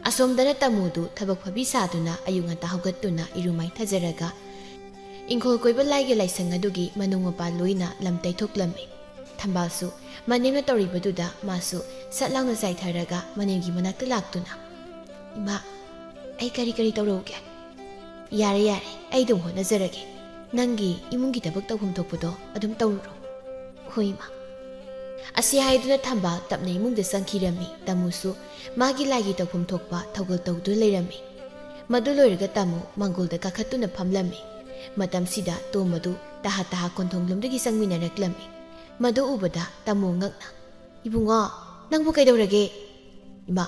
ꯑꯁꯣꯝꯗꯅ ꯇꯥꯃꯣꯗꯨ ꯊꯕꯛ ꯐꯕꯤ ꯁꯥꯗꯨꯅ ꯑꯌꯨꯛ ꯉꯟꯇꯥ ꯍꯧꯒꯠꯇꯨꯅ ꯏꯔꯨ ꯃꯥꯏꯊꯖꯔꯒ ꯏꯪꯈꯣꯜ ꯀꯣꯏꯕ ꯂꯥꯏꯒꯤ ꯂꯥꯏꯁꯪ ꯑꯗꯨꯒꯤ ꯃꯅꯨꯡ ꯃꯄꯥꯟ ꯂꯣꯏꯅ ꯂꯝ ꯇꯩꯊꯣꯛꯂꯝꯃꯤ꯫ ꯊꯝꯕꯥꯜꯁꯨ ꯃꯅꯦꯝꯅ ꯇꯧꯔꯤꯕꯗꯨꯗ ꯃꯥꯁꯨ ꯁꯠ ꯂꯥꯎꯅ ꯆꯥꯏꯊꯔꯒ ꯃꯅꯦꯝꯒꯤ ꯃꯅꯥꯛꯇ ꯂꯥꯛꯇꯨꯅ, "ꯏꯃꯥ, ꯑꯩ ꯀꯔꯤ ꯀꯔꯤ ꯇꯧꯔꯛꯎꯒꯦ?" "ꯌꯥꯔꯦ, ꯌꯥꯔꯦ, ꯑꯩ ꯑꯗꯨꯝ ꯍꯣꯠꯅꯖꯔꯒꯦ꯫ ꯅꯪꯒꯤ ꯏꯃꯨꯡꯒꯤ ꯊꯕꯛ ꯇꯧꯐꯝ ꯊꯣꯛꯄꯗꯣ ꯑꯗꯨꯝ ꯇꯧꯔꯨꯔꯣ꯫" "ꯍꯣꯏ, ꯏꯃꯥ꯫" ꯑꯁꯤ ꯍꯥꯏꯗꯨꯅ ꯊꯝꯕꯥꯜ ꯇꯞꯅ ꯏꯃꯨꯡꯗ ꯆꯪꯈꯤꯔꯝꯃꯤ꯫ ꯇꯥꯃꯣꯁꯨ ꯃꯥꯒꯤ ꯂꯥꯏꯒꯤ ꯇꯧꯐꯝ ꯊꯣꯛꯄ ꯊꯧꯒꯜ ꯇꯧꯗꯨꯅ ꯂꯩꯔꯝꯃꯤ꯫ ꯃꯗꯨ ꯂꯣꯏꯔꯒ ꯇꯥꯃꯣ ꯃꯥꯡꯒꯣꯜꯗ ꯀꯥꯈꯠꯇꯨꯅ ꯐꯝꯂꯝꯃꯤ꯫ ꯃꯇꯝꯁꯤꯗ ꯇꯣꯝꯕꯗꯨ ꯇꯍꯥ ꯇꯍꯥ ꯀꯣꯟꯊꯣꯡꯂꯣꯝꯗꯒꯤ ꯆꯪꯃꯤꯟꯅꯔꯛꯂꯝꯃꯤ꯫ ꯃꯗꯨ ꯎꯕꯗ ꯇꯥꯃꯣ ꯉꯛꯅ, "ꯏꯕꯨꯡꯉꯣ, ꯅꯪꯕꯨ ꯀꯩꯗꯧꯔꯒꯦ?" "ꯏꯃꯥ,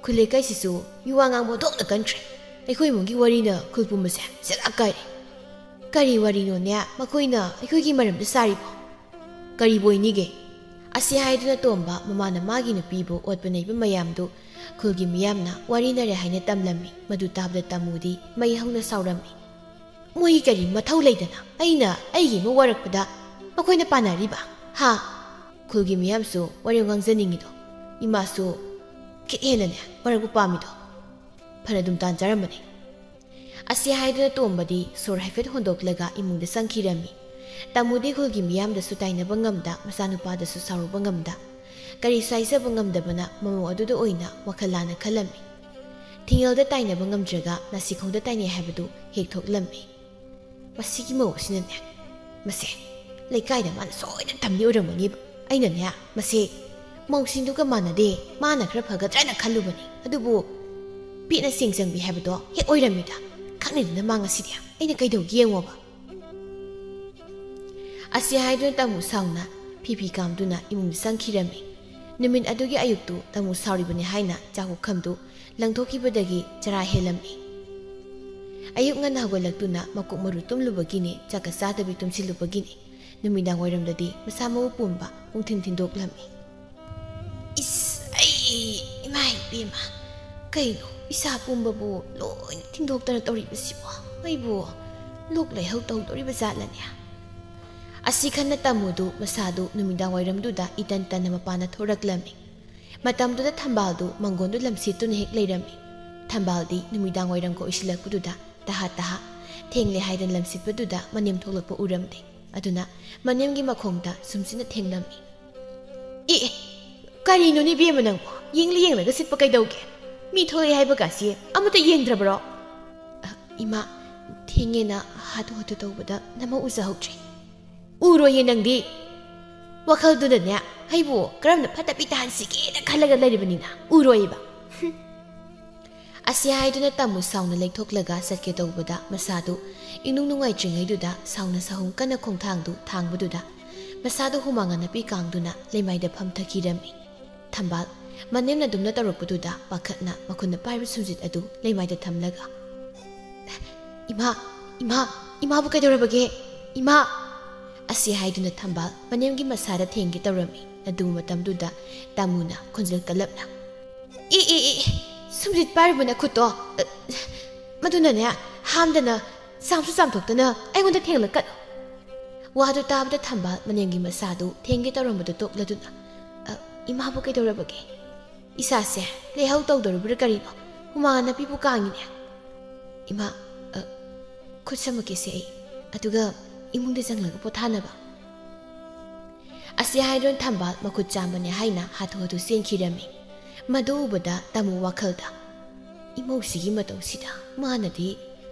ꯈꯨꯜ ꯂꯩꯀꯥꯏꯁꯤꯁꯨ ꯃꯤꯋꯥ ꯉꯥꯡꯕ ꯑꯣꯟꯊꯣꯛꯅ ꯀꯟꯈ꯭ꯔꯦ꯫ ꯑꯩꯈꯣꯏ ꯏꯃꯨꯡꯒꯤ ꯋꯥꯔꯤꯅ ꯈꯨꯜ ꯄꯨꯝꯕꯁꯦ ꯆꯦꯒꯥꯛ ꯀꯥꯏꯔꯦ꯫ ꯀꯔꯤ ꯋꯥꯔꯤꯅꯣꯅꯦ ꯃꯈꯣꯏꯅ ꯑꯩꯈꯣꯏꯒꯤ ꯃꯔꯝꯗ ꯁꯥꯔꯤꯕꯣ?" "ꯀꯔꯤꯕꯨ ꯑꯣꯏꯅꯤꯒꯦ?" ꯑꯁꯤ ꯍꯥꯏꯗꯨꯅ ꯇꯣꯝꯕ ꯃꯃꯥꯅ ꯃꯥꯒꯤ ꯅꯨꯄꯤꯕꯨ ꯑꯣꯠꯄ ꯅꯩꯕ ꯃꯌꯥꯝꯗꯨ ꯈꯨꯜꯒꯤ ꯃꯤꯌꯥꯝꯅ ꯋꯥꯔꯤꯅꯔꯦ ꯍꯥꯏꯅ ꯇꯝꯂꯝꯃꯤ꯫ ꯃꯗꯨ ꯇꯥꯕꯗ ꯇꯥꯃꯣꯗꯤ ꯃꯩ ꯍꯧꯅ ꯁꯥꯎꯔꯝꯃꯤ꯫ "ꯃꯣꯏꯒꯤ ꯀꯔꯤ ꯃꯊꯧ ꯂꯩꯗꯅ ꯑꯩꯅ ꯑꯩꯒꯤ ꯏꯃꯨꯡ ꯋꯥꯔꯛꯄꯗ ꯃꯈꯣꯏꯅ ꯄꯥꯟꯅꯔꯤꯕ? ꯍꯥ?" ꯈꯨꯜꯒꯤ ꯃꯤꯌꯥꯝꯁꯨ ꯋꯥꯔꯦꯝ ꯉꯥꯡꯖꯅꯤꯡꯉꯤꯗꯣ꯫ ꯏꯃꯥꯁꯨ ꯈꯤꯠ ꯍꯦꯟꯅꯅꯦ ꯋꯥꯔꯛꯄ ꯄꯥꯝꯃꯤꯗꯣ꯫ ꯐꯅ ꯑꯗꯨꯝ ꯇꯥꯟꯖꯔꯝꯕꯅꯦ꯫ ꯑꯁꯤ ꯍꯥꯏꯗꯨꯅ ꯇꯣꯝꯕꯗꯤ ꯁꯣꯔ ꯍꯥꯏꯐꯦꯠ ꯍꯣꯟꯗꯣꯛꯂꯒ ꯏꯃꯨꯡꯗ ꯆꯪꯈꯤꯔꯝꯃꯤ꯫ ꯇꯥꯃꯣꯗꯤ ꯈꯨꯜꯒꯤ ꯃꯤꯌꯥꯝꯗꯁꯨ ꯇꯥꯏꯅꯕ ꯉꯝꯗ, ꯃꯆꯥꯅꯨꯄꯥꯗꯁꯨ ꯁꯥꯎꯔꯨꯕ ꯉꯝꯗ, ꯀꯔꯤꯁꯨ ꯍꯥꯏꯖꯕ ꯉꯝꯗꯕꯅ ꯃꯃꯧ ꯑꯗꯨꯗ ꯑꯣꯏꯅ ꯋꯥꯈꯜ ꯂꯥꯟꯅ ꯈꯜꯂꯝꯃꯤ꯫ ꯊꯤꯡꯉꯦꯜꯗ ꯇꯥꯏꯅꯕ ꯉꯝꯗ꯭ꯔꯒ ꯅꯥꯁꯤꯈꯣꯡꯗ ꯇꯥꯏꯅꯩ ꯍꯥꯏꯕꯗꯨ ꯍꯦꯛ ꯊꯣꯛꯂꯝꯃꯤ꯫ "ꯃꯁꯤꯒꯤ ꯃꯧ ꯑꯁꯤꯅꯅꯦ, ꯃꯁꯦ ꯂꯩꯀꯥꯏꯗ ꯃꯥꯅ ꯁꯣꯏꯗꯅ ꯇꯝꯕꯤ ꯑꯣꯏꯔꯝꯒꯅꯤꯕ꯫ ꯑꯩꯅꯅꯦ, ꯃꯁꯦ ꯃꯧꯁꯤꯡꯗꯨꯒ ꯃꯥꯟꯅꯗꯦ, ꯃꯥꯅ ꯈꯔ ꯐꯒꯗ꯭ꯔꯥꯅ ꯈꯜꯂꯨꯕꯅꯤ꯫ ꯑꯗꯨꯕꯨ ꯄꯦꯠꯅ ꯆꯦꯡ ꯆꯪꯕꯤ ꯍꯥꯏꯕꯗꯣ ꯍꯦꯛ ꯑꯣꯏꯔꯝꯃꯤꯗ꯫ ꯈꯪꯅꯤꯗꯅ ꯃꯥ ꯉꯁꯤꯗꯤ ꯑꯩꯅ ꯀꯩꯗꯧꯒꯦ ꯌꯦꯡꯉꯣꯕ꯫" ꯑꯁꯤ ꯍꯥꯏꯗꯨꯅ ꯇꯥꯃꯨ ꯁꯥꯎꯅ ꯐꯤ ꯐꯤ ꯀꯥꯝꯗꯨꯅ ꯏꯃꯨꯡꯗ ꯆꯪꯈꯤꯔꯝꯃꯤ꯫ ꯅꯨꯃꯤꯠ ꯑꯗꯨꯒꯤ ꯑꯌꯨꯛꯇꯨ ꯇꯥꯃꯨ ꯁꯥꯎꯔꯤꯕꯅꯤ ꯍꯥꯏꯅ ꯆꯥꯛ ꯄꯨꯈꯝꯗꯨ ꯂꯪꯊꯣꯛꯈꯤꯕꯗꯒꯤ ꯆꯔꯥ ꯍꯦꯜꯂꯝꯃꯤ꯫ ꯑꯌꯨꯛ ꯉꯟꯅ ꯍꯧꯒꯠꯂꯛꯇꯨꯅ ꯃꯀꯣꯛ ꯃꯔꯨ ꯇꯨꯝꯂꯨꯕꯒꯤꯅꯤ, ꯆꯥꯛꯀ ꯆꯥꯗꯕꯤ ꯇꯨꯝꯁꯤꯜꯂꯨꯕꯒꯤꯅꯤ꯫ ꯅꯨꯃꯤꯗꯥꯡ ꯋꯥꯏꯔꯝꯗꯗꯤ ꯃꯁꯥ ꯃꯎ ꯄꯨꯝꯕ ꯄꯨꯡꯊꯤꯟ ꯊꯤꯟꯗꯣꯛꯂꯝꯃꯤ꯫ ꯑꯦ, ꯏꯃꯥ ꯏꯕꯦꯝꯃ, ꯀꯩꯅꯣ ꯏꯁꯥ ꯄꯨꯝꯕꯕꯨ ꯂꯣꯏꯅ ꯊꯤꯟꯗꯣꯛꯇꯅ ꯇꯧꯔꯤꯕꯁꯤꯕꯣ? ꯑꯩꯕꯨ ꯂꯣꯛ ꯂꯥꯏꯍꯧ ꯇꯧꯗꯣꯔꯤꯕ ꯖꯥꯠꯂꯅꯦ? ꯑꯁꯤ ꯈꯟꯅ ꯇꯥꯃꯨꯗꯨ ꯃꯁꯥꯗꯨ ꯅꯨꯃꯤꯗꯥꯡ ꯋꯥꯏꯔꯝꯗꯨꯗ ꯏꯇꯟ ꯇꯟꯅ ꯃꯄꯥꯟꯗ ꯊꯣꯔꯛꯂꯝꯃꯤ꯫ ꯃꯇꯝꯗꯨꯗ ꯊꯝꯕꯥꯜꯗꯨ ꯃꯪꯒꯣꯟꯗꯨ ꯂꯝꯁꯤꯠꯇꯨꯅ ꯍꯦꯛ ꯂꯩꯔꯝꯃꯤ꯫ ꯊꯝꯕꯥꯜꯗꯤ ꯅꯨꯃꯤꯗꯥꯡ ꯋꯥꯏꯔꯝꯒ ꯑꯣꯏꯁꯤꯜꯂꯛꯄꯗꯨꯗ ꯇꯍꯥ ꯇꯍꯥ ꯊꯦꯡꯂꯦ ꯍꯥꯏꯗꯅ ꯂꯝꯁꯤꯠꯄꯗꯨꯗ ꯃꯅꯦꯝ ꯊꯣꯛꯂꯛꯄ ꯎꯔꯝꯗꯦ꯫ ꯑꯗꯨꯅ ꯃꯅꯦꯝꯒꯤ ꯃꯈꯣꯡꯗ ꯁꯨꯝꯁꯤꯅ ꯊꯦꯡꯂꯝꯃꯤ꯫ "ꯑꯦ, ꯑꯦ, ꯀꯔꯤꯅꯣꯅꯦ ꯏꯕꯦꯝꯃ ꯅꯪꯕꯣ? ꯌꯦꯡꯂ ꯌꯦꯡꯂꯒ ꯁꯤꯠꯄ ꯀꯩꯗꯧꯒꯦ? ꯃꯤ ꯊꯣꯛꯂꯛꯑꯦ ꯍꯥꯏꯕ ꯀꯥꯁꯤ ꯑꯃꯠꯇ ꯌꯦꯡꯗ꯭ꯔꯕ꯭ꯔꯣ?" "ꯑ, ꯏꯃꯥ, ꯊꯦꯡꯉꯦꯅ ꯍꯥꯊꯨ ꯍꯥꯊꯨ ꯇꯧꯕꯗ ꯅꯃ ꯎꯖꯍꯧꯗ꯭ꯔꯦ꯫" "ꯎꯔꯣꯏꯌꯦ ꯅꯪꯗꯤ꯫ ꯋꯥꯈꯜꯗꯨꯗꯅꯦ ꯑꯩꯕꯨ ꯀꯔꯝꯅ ꯐꯠꯇꯕꯤ ꯇꯥꯍꯟꯁꯤꯒꯦꯅ ꯈꯜꯂꯒ ꯂꯩꯔꯤꯕꯅꯤꯅ ꯎꯔꯣꯏꯌꯦꯕ꯫" ꯑꯁꯤ ꯍꯥꯏꯗꯨꯅ ꯇꯥꯃꯨ ꯁꯥꯎꯅ ꯂꯩꯊꯣꯛꯂꯒ ꯆꯠꯀꯦ ꯇꯧꯕꯗ ꯃꯁꯥꯗꯨ ꯏꯅꯨꯡ ꯅꯨꯡꯉꯥꯏꯇ꯭ꯔꯤꯉꯩꯗꯨꯗ ꯁꯥꯎꯅ ꯁꯍꯨꯝ ꯀꯟꯅ ꯈꯣꯡꯊꯥꯡꯗꯨ ꯊꯥꯡꯕꯗꯨꯗ ꯃꯁꯥꯗꯨ ꯍꯨꯃꯥꯡ ꯑꯅꯞꯄꯤ ꯀꯥꯡꯗꯨꯅ ꯂꯩꯃꯥꯏꯗ ꯐꯝꯊꯈꯤꯔꯝꯃꯤ꯫ ꯊꯝꯕꯥꯜ ꯃꯅꯦꯝꯅ ꯑꯗꯨꯝꯅ ꯇꯧꯔꯛꯄꯗꯨꯗ ꯄꯥꯈꯠꯅ ꯃꯈꯨꯠꯅ ꯄꯥꯏꯕ ꯁꯨꯝꯖꯤꯠ ꯑꯗꯨ ꯂꯩꯃꯥꯏꯗ ꯊꯝꯂꯒ, "ꯏꯃꯥ, ꯏꯃꯥ, ꯏꯃꯥꯕꯨ ꯀꯩꯗꯧꯔꯕꯒꯦ? ꯏꯃꯥ!" ꯑꯁꯤ ꯍꯥꯏꯗꯨꯅ ꯊꯝꯕꯥꯜ ꯃꯅꯦꯝꯒꯤ ꯃꯁꯥꯗ ꯊꯦꯡꯒꯦ ꯇꯧꯔꯝꯃꯤ꯫ ꯑꯗꯨ ꯃꯇꯝꯗꯨꯗ ꯇꯥꯃꯨꯅ ꯈꯣꯟꯖꯦꯜ ꯀꯜꯂꯞꯅ, "ꯏ, ꯏ, ꯏ, ꯁꯨꯝꯖꯤꯠ ꯄꯥꯏꯔꯤꯕ ꯅꯈꯨꯠꯇꯣ, ꯑ, ꯃꯗꯨꯅꯅꯦ ꯍꯥꯝꯗꯅ ꯆꯥꯝꯁꯨ ꯆꯥꯝꯊꯣꯛꯇꯅ ꯑꯩꯉꯣꯟꯗ ꯊꯦꯡꯂꯛꯀꯅꯨ꯫" ꯋꯥꯗꯨ ꯇꯥꯕꯗ ꯊꯝꯕꯥꯜ ꯃꯅꯦꯝꯒꯤ ꯃꯁꯥꯗꯨ ꯊꯦꯡꯒꯦ ꯇꯧꯔꯝꯕꯗꯨ ꯇꯣꯛꯂꯗꯨꯅ, "ꯑ, ꯏꯃꯥꯕꯨ ꯀꯩꯗꯧꯔꯕꯒꯦ? ꯏꯁꯥꯁꯦ ꯂꯩꯍꯧ ꯇꯧꯗꯧꯔꯤꯕ꯭ꯔꯥ ꯀꯔꯤꯅꯣ? ꯍꯨꯃꯥꯡ ꯑꯅꯞꯄꯤꯕꯨ ꯀꯥꯡꯉꯤꯅꯦ꯫ ꯏꯃꯥ, ꯑ, ꯈꯨꯠ ꯁꯝꯃꯛꯀꯦꯁꯦ ꯑꯩ, ꯑꯗꯨꯒ ꯏꯃꯨꯡꯗ ꯆꯪꯂꯒ ꯄꯣꯊꯥꯅꯕ꯫" ꯑꯁꯤ ꯍꯥꯏꯗꯨꯅ ꯊꯝꯕꯥꯜ ꯃꯈꯨꯠ ꯆꯥꯝꯕꯅꯦ ꯍꯥꯏꯅ ꯍꯥꯊꯨ ꯍꯥꯊꯨ ꯆꯦꯟꯈꯤꯔꯝꯃꯤ꯫ ꯃꯗꯨ ꯎꯕꯗ ꯇꯥꯃꯨ ꯋꯥꯈꯜꯗ, "ꯏꯃꯧꯁꯤꯒꯤ ꯃꯇꯧꯁꯤꯗ ꯃꯥꯅꯗꯤ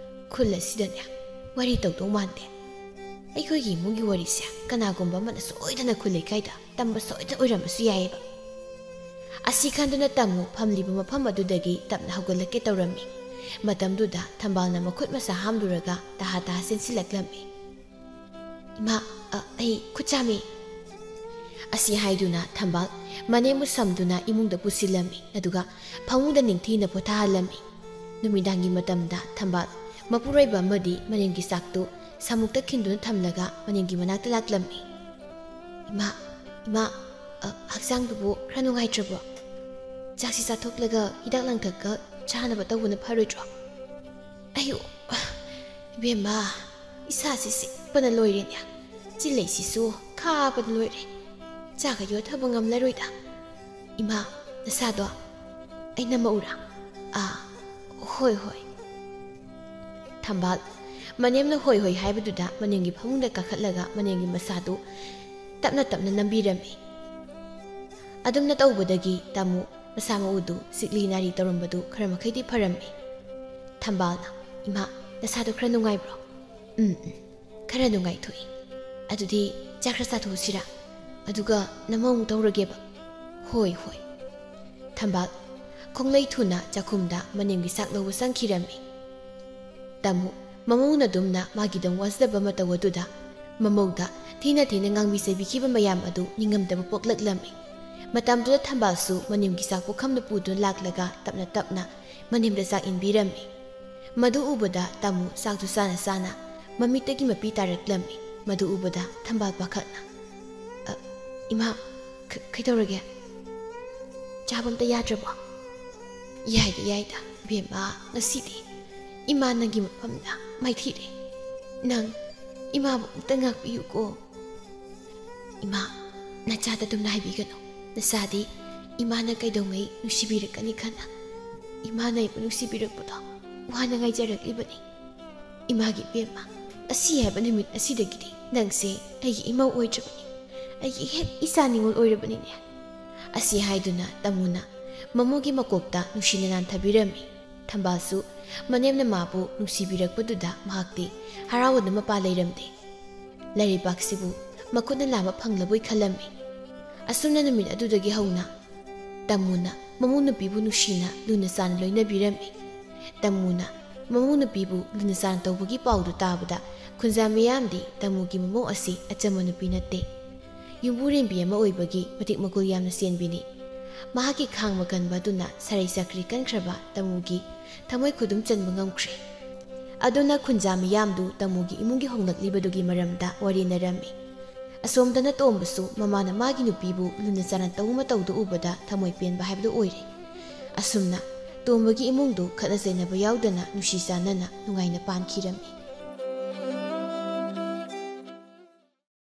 ꯈꯨꯜ ꯑꯁꯤꯗꯅꯦ ꯋꯥꯔꯤ ꯇꯧꯗꯧ ꯃꯥꯟꯗꯦ꯫ ꯑꯩꯈꯣꯏꯒꯤ ꯏꯃꯨꯡꯒꯤ ꯋꯥꯔꯤꯁꯦ ꯀꯅꯥꯒꯨꯝꯕ ꯑꯃꯅ ꯁꯣꯏꯗꯅ ꯈꯨꯜ ꯂꯩꯀꯥꯏꯗ ꯇꯝꯕ ꯁꯣꯏꯗꯅ ꯑꯣꯏꯔꯝꯕꯁꯨ ꯌꯥꯏꯌꯦꯕ꯫" ꯑꯁꯤ ꯈꯟꯗꯨꯅ ꯇꯥꯃꯨ ꯐꯝꯂꯤꯕ ꯃꯐꯝ ꯑꯗꯨꯗꯒꯤ ꯇꯞꯅ ꯍꯧꯒꯠꯂꯛꯀꯦ ꯇꯧꯔꯝꯃꯤ꯫ ꯃꯇꯝꯗꯨꯗ ꯊꯝꯕꯥꯜꯅ ꯃꯈꯨꯠ ꯃꯁꯥ ꯍꯥꯝꯂꯨꯔꯒ ꯇꯍꯥ ꯇꯍꯥ ꯆꯦꯟꯁꯤꯜꯂꯛꯂꯝꯃꯤ꯫ "ꯏꯃꯥ, ꯑ, ꯑꯩ ꯈꯨꯠ ꯆꯥꯝꯃꯤ꯫" ꯑꯁꯤ ꯍꯥꯏꯗꯨꯅ ꯊꯝꯕꯥꯜ ꯃꯅꯦꯝꯕꯨ ꯁꯝꯗꯨꯅ ꯏꯃꯨꯡꯗ ꯄꯨꯁꯤꯜꯂꯝꯃꯤ, ꯑꯗꯨꯒ ꯐꯃꯨꯡꯗ ꯅꯤꯡꯊꯤꯅ ꯄꯣꯊꯥꯍꯜꯂꯝꯃꯤ꯫ ꯅꯨꯃꯤꯗꯥꯡꯒꯤ ꯃꯇꯝꯗ ꯊꯝꯕꯥꯜ ꯃꯄꯨꯔꯣꯏꯕ ꯑꯃꯗꯤ ꯃꯅꯦꯝꯒꯤ ꯆꯥꯛꯇꯨ ꯁꯥꯃꯨꯛꯇ ꯈꯤꯟꯗꯨꯅ ꯊꯝꯂꯒ ꯃꯅꯦꯝꯒꯤ ꯃꯅꯥꯛꯇ ꯂꯥꯛꯂꯝꯃꯤ꯫ "ꯏꯃꯥ, ꯏꯃꯥ, ꯑ, ꯍꯛꯆꯥꯡꯗꯨꯕꯨ ꯈꯔ ꯅꯨꯡꯉꯥꯏꯇ꯭ꯔꯕꯣ?" ꯆꯥꯛꯁꯤ ꯆꯥꯊꯣꯛꯂꯒ ꯍꯤꯗꯥꯛ ꯂꯥꯡꯊꯛꯀ ꯆꯥꯅꯕ ꯇꯧꯕꯅ ꯐꯔꯣꯏꯗ꯭ꯔꯣ? ꯑꯌꯨ, ꯏꯕꯦꯝꯃ, ꯏꯁꯥꯁꯤ ꯁꯤꯛꯄꯅ ꯂꯣꯏꯔꯦꯅꯦ꯫ ꯆꯤꯜꯂꯩꯁꯤꯁꯨ ꯈꯥꯕꯅ ꯂꯣꯏꯔꯦ꯫ ꯆꯥꯒ ꯌꯣꯠꯊꯕ ꯉꯝꯂꯔꯣꯏꯗ꯫ ꯏꯃꯥ, ꯅꯁꯥꯗꯣ ꯑꯩ ꯅꯝꯃꯛꯎꯔꯥ? ꯑꯥ, ꯍꯣꯏ, ꯍꯣꯏ꯫ ꯊꯝꯕꯥꯜ, ꯃꯅꯦꯝꯅ ꯍꯣꯏ ꯍꯣꯏ ꯍꯥꯏꯕꯗꯨꯗ ꯃꯅꯦꯝꯒꯤ ꯐꯃꯨꯡꯗ ꯀꯥꯈꯠꯂꯒ ꯃꯅꯦꯝꯒꯤ ꯃꯁꯥꯗꯨ ꯇꯞꯅ ꯇꯞꯅ ꯅꯝꯕꯤꯔꯝꯃꯤ꯫ ꯑꯗꯨꯝꯅ ꯇꯧꯕꯗꯒꯤ ꯇꯥꯃꯨ ꯃꯁꯥ ꯃꯎꯗꯨ ꯁꯤꯛꯂꯤ ꯅꯥꯔꯤ ꯇꯧꯔꯝꯕꯗꯨ ꯈꯔ ꯃꯈꯩꯗꯤ ꯐꯔꯝꯃꯤ꯫ ꯊꯝꯕꯥꯜꯅ, "ꯏꯃꯥ, ꯅꯁꯥꯗꯣ ꯈꯔ ꯅꯨꯡꯉꯥꯏꯕ꯭ꯔꯣ?" "ꯎꯝ, ꯎꯝ, ꯈꯔ ꯅꯨꯡꯉꯥꯏꯊꯣꯛꯏ꯫ ꯑꯗꯨꯗꯤ ꯆꯥꯛ ꯈꯔ ꯆꯥꯊꯣꯛꯎꯁꯤꯔꯥ? ꯑꯗꯨꯒ ꯅꯃꯧ ꯑꯃꯨꯛ ꯇꯧꯔꯒꯦꯕ?" "ꯍꯣꯏ, ꯍꯣꯏ꯫" ꯊꯝꯕꯥꯜ ꯈꯣꯡꯂꯩ ꯊꯨꯅ ꯆꯥꯛꯈꯨꯝꯗ ꯃꯅꯦꯝꯒꯤ ꯆꯥꯛ ꯂꯧꯕ ꯆꯪꯈꯤꯔꯝꯃꯤ꯫ ꯇꯥꯃꯨ ꯃꯃꯧꯅ ꯑꯗꯨꯝꯅ ꯃꯥꯒꯤꯗꯪ ꯋꯥꯖꯗꯕ ꯃꯇꯧ ꯑꯗꯨꯗ ꯃꯃꯧꯗ ꯊꯤꯅ ꯊꯤꯅ ꯉꯥꯡꯕꯤ ꯆꯩꯕꯤꯈꯤꯕ ꯃꯌꯥꯝ ꯑꯗꯨ ꯅꯤꯡꯉꯝꯗꯕ ꯄꯣꯛꯂꯛꯂꯝꯃꯤ꯫ ꯃꯇꯝꯗꯨꯗ ꯊꯝꯕꯥꯜꯁꯨ ꯃꯅꯦꯝꯒꯤ ꯆꯥꯛ ꯄꯨꯈꯝꯗꯨ ꯄꯨꯗꯨꯅ ꯂꯥꯛꯂꯒ ꯇꯞꯅ ꯇꯞꯅ ꯃꯅꯦꯝꯗ ꯆꯥꯛ ꯏꯟꯕꯤꯔꯝꯃꯤ꯫ ꯃꯗꯨ ꯎꯕꯗ ꯇꯥꯃꯨ ꯆꯥꯛꯇꯨ ꯆꯥꯅ ꯆꯥꯅ ꯃꯃꯤꯠꯇꯒꯤ ꯃꯄꯤ ꯇꯥꯔꯛꯂꯝꯃꯤ꯫ ꯃꯗꯨ ꯎꯕꯗ ꯊꯝꯕꯥꯜ ꯄꯥꯈꯠꯅ, "ꯑ, ꯏꯃꯥ, ꯈ-, ꯀꯩꯗꯧꯔꯒꯦ? ꯆꯥꯕ ꯑꯝꯇ ꯌꯥꯗ꯭ꯔꯕꯣ?" "ꯌꯥꯏꯗ, ꯌꯥꯏꯗ, ꯏꯕꯦꯝꯃ, ꯉꯁꯤꯗꯤ ꯏꯃꯥ ꯅꯪꯒꯤ ꯃꯐꯝꯗ ꯃꯥꯏꯊꯤꯔꯦ꯫ ꯅꯪ ꯏꯃꯥꯕꯨ ꯑꯝꯇ ꯉꯥꯛꯄꯤꯌꯨꯀꯣ꯫" "ꯏꯃꯥ, ꯅꯆꯥꯗ ꯑꯗꯨꯝꯅ ꯍꯥꯏꯕꯤꯒꯅꯨ꯫ ꯅꯆꯥꯗꯤ ꯏꯃꯥꯅ ꯀꯩꯗꯧꯉꯩ ꯅꯨꯡꯁꯤꯕꯤꯔꯛꯀꯅꯤ ꯈꯟꯅ ꯏꯃꯥꯅ ꯑꯩꯕꯨ ꯅꯨꯡꯁꯤꯕꯤꯔꯛꯄꯗꯣ ꯋꯥꯅ ꯉꯥꯏꯖꯔꯛꯂꯤꯕꯅꯤ꯫ ꯏꯃꯥꯒꯤ ꯏꯕꯦꯝꯃ, ꯉꯁꯤ ꯍꯥꯏꯕ ꯅꯨꯃꯤꯠ ꯑꯁꯤꯗꯒꯤꯗꯤ ꯅꯪꯁꯦ ꯑꯩꯒꯤ ꯏꯃꯧ ꯑꯣꯏꯗ꯭ꯔꯕꯅꯤ꯫ ꯑꯩꯒꯤ ꯍꯦꯛ ꯏꯆꯥ ꯅꯤꯉꯣꯜ ꯑꯣꯏꯔꯕꯅꯤꯅꯦ꯫" ꯑꯁꯤ ꯍꯥꯏꯗꯨꯅ ꯇꯥꯃꯨꯅ ꯃꯃꯧꯒꯤ ꯃꯀꯣꯛꯇ ꯅꯨꯡꯁꯤꯅ ꯅꯥꯟꯊꯕꯤꯔꯝꯃꯤ꯫ ꯊꯝꯕꯥꯜꯁꯨ ꯃꯅꯦꯝꯅ ꯃꯥꯕꯨ ꯅꯨꯡꯁꯤꯕꯤꯔꯛꯄꯗꯨꯗ ꯃꯍꯥꯛꯇꯤ ꯍꯔꯥꯎꯕꯗ ꯃꯄꯥ ꯂꯩꯔꯝꯗꯦ꯫ ꯂꯩꯔꯩꯕꯥꯛꯁꯤꯕꯨ ꯃꯈꯨꯠꯅ ꯂꯥꯝꯕ ꯐꯪꯂꯕꯣꯏ ꯈꯜꯂꯝꯃꯤ꯫ ꯑꯁꯨꯝꯅ ꯅꯨꯃꯤꯠ ꯑꯗꯨꯗꯒꯤ ꯍꯧꯅ ꯇꯥꯃꯨꯅ ꯃꯃꯧ ꯅꯨꯄꯤꯕꯨ ꯅꯨꯡꯁꯤꯅ ꯂꯨꯅ ꯆꯥꯟꯅ ꯂꯣꯏꯅꯕꯤꯔꯝꯃꯤ꯫ ꯇꯥꯃꯨꯅ ꯃꯃꯧ ꯅꯨꯄꯤꯕꯨ ꯂꯨꯅ ꯆꯥꯟꯅ ꯇꯧꯕꯒꯤ ꯄꯥꯎꯗꯨ ꯇꯥꯕꯗ ꯈꯨꯟꯖꯥ ꯃꯤꯌꯥꯝꯗꯤ ꯇꯥꯃꯨꯒꯤ ꯃꯃꯧ ꯑꯁꯤ ꯑꯆꯝꯕ ꯅꯨꯄꯤ ꯅꯠꯇꯦ, ꯌꯨꯝꯕꯨꯔꯦꯝꯕꯤ ꯑꯃ ꯑꯣꯏꯕꯒꯤ ꯃꯇꯤꯛ ꯃꯒꯨꯜ ꯌꯥꯝꯅ ꯆꯦꯟꯕꯤꯅꯤ꯫ ꯃꯍꯥꯛꯀꯤ ꯈꯥꯡꯕ ꯀꯟꯕ ꯑꯗꯨꯅ ꯁꯔꯩ ꯆꯀ꯭ꯔꯤ ꯀꯟꯈ꯭ꯔꯕ ꯇꯥꯃꯨꯒꯤ ꯊꯃꯣꯏ ꯈꯨꯗꯨꯝ ꯆꯟꯕ ꯉꯝꯈ꯭ꯔꯦ꯫ ꯑꯗꯨꯅ ꯈꯨꯟꯖꯥ ꯃꯤꯌꯥꯝꯗꯨ ꯇꯥꯃꯨꯒꯤ ꯏꯃꯨꯡꯒꯤ ꯍꯣꯡꯂꯛꯂꯤꯕꯗꯨꯒꯤ ꯃꯔꯝꯗ ꯋꯥꯔꯤꯅꯔꯝꯃꯤ꯫ ꯑꯁꯣꯝꯗꯅ ꯇꯣꯝꯕꯁꯨ ꯃꯃꯥꯅ ꯃꯥꯒꯤ ꯅꯨꯄꯤꯕꯨ ꯂꯨꯅ ꯆꯥꯟꯅ ꯇꯧꯕ ꯃꯇꯧꯗꯨ ꯎꯕꯗ ꯊꯃꯣꯏ ꯄꯦꯟꯕ ꯍꯥꯏꯕꯗꯨ ꯑꯣꯏꯔꯦ꯫ ꯑꯁꯨꯝꯅ ꯇꯣꯝꯕꯒꯤ ꯏꯃꯨꯡꯗꯨ ꯈꯠꯅ ꯆꯩꯅꯕ ꯌꯥꯎꯗꯅ ꯅꯨꯡꯁꯤ ꯆꯥꯟꯅꯅ ꯅꯨꯡꯉꯥꯏꯅ ꯄꯥꯟꯈꯤꯔꯝꯃꯤ꯫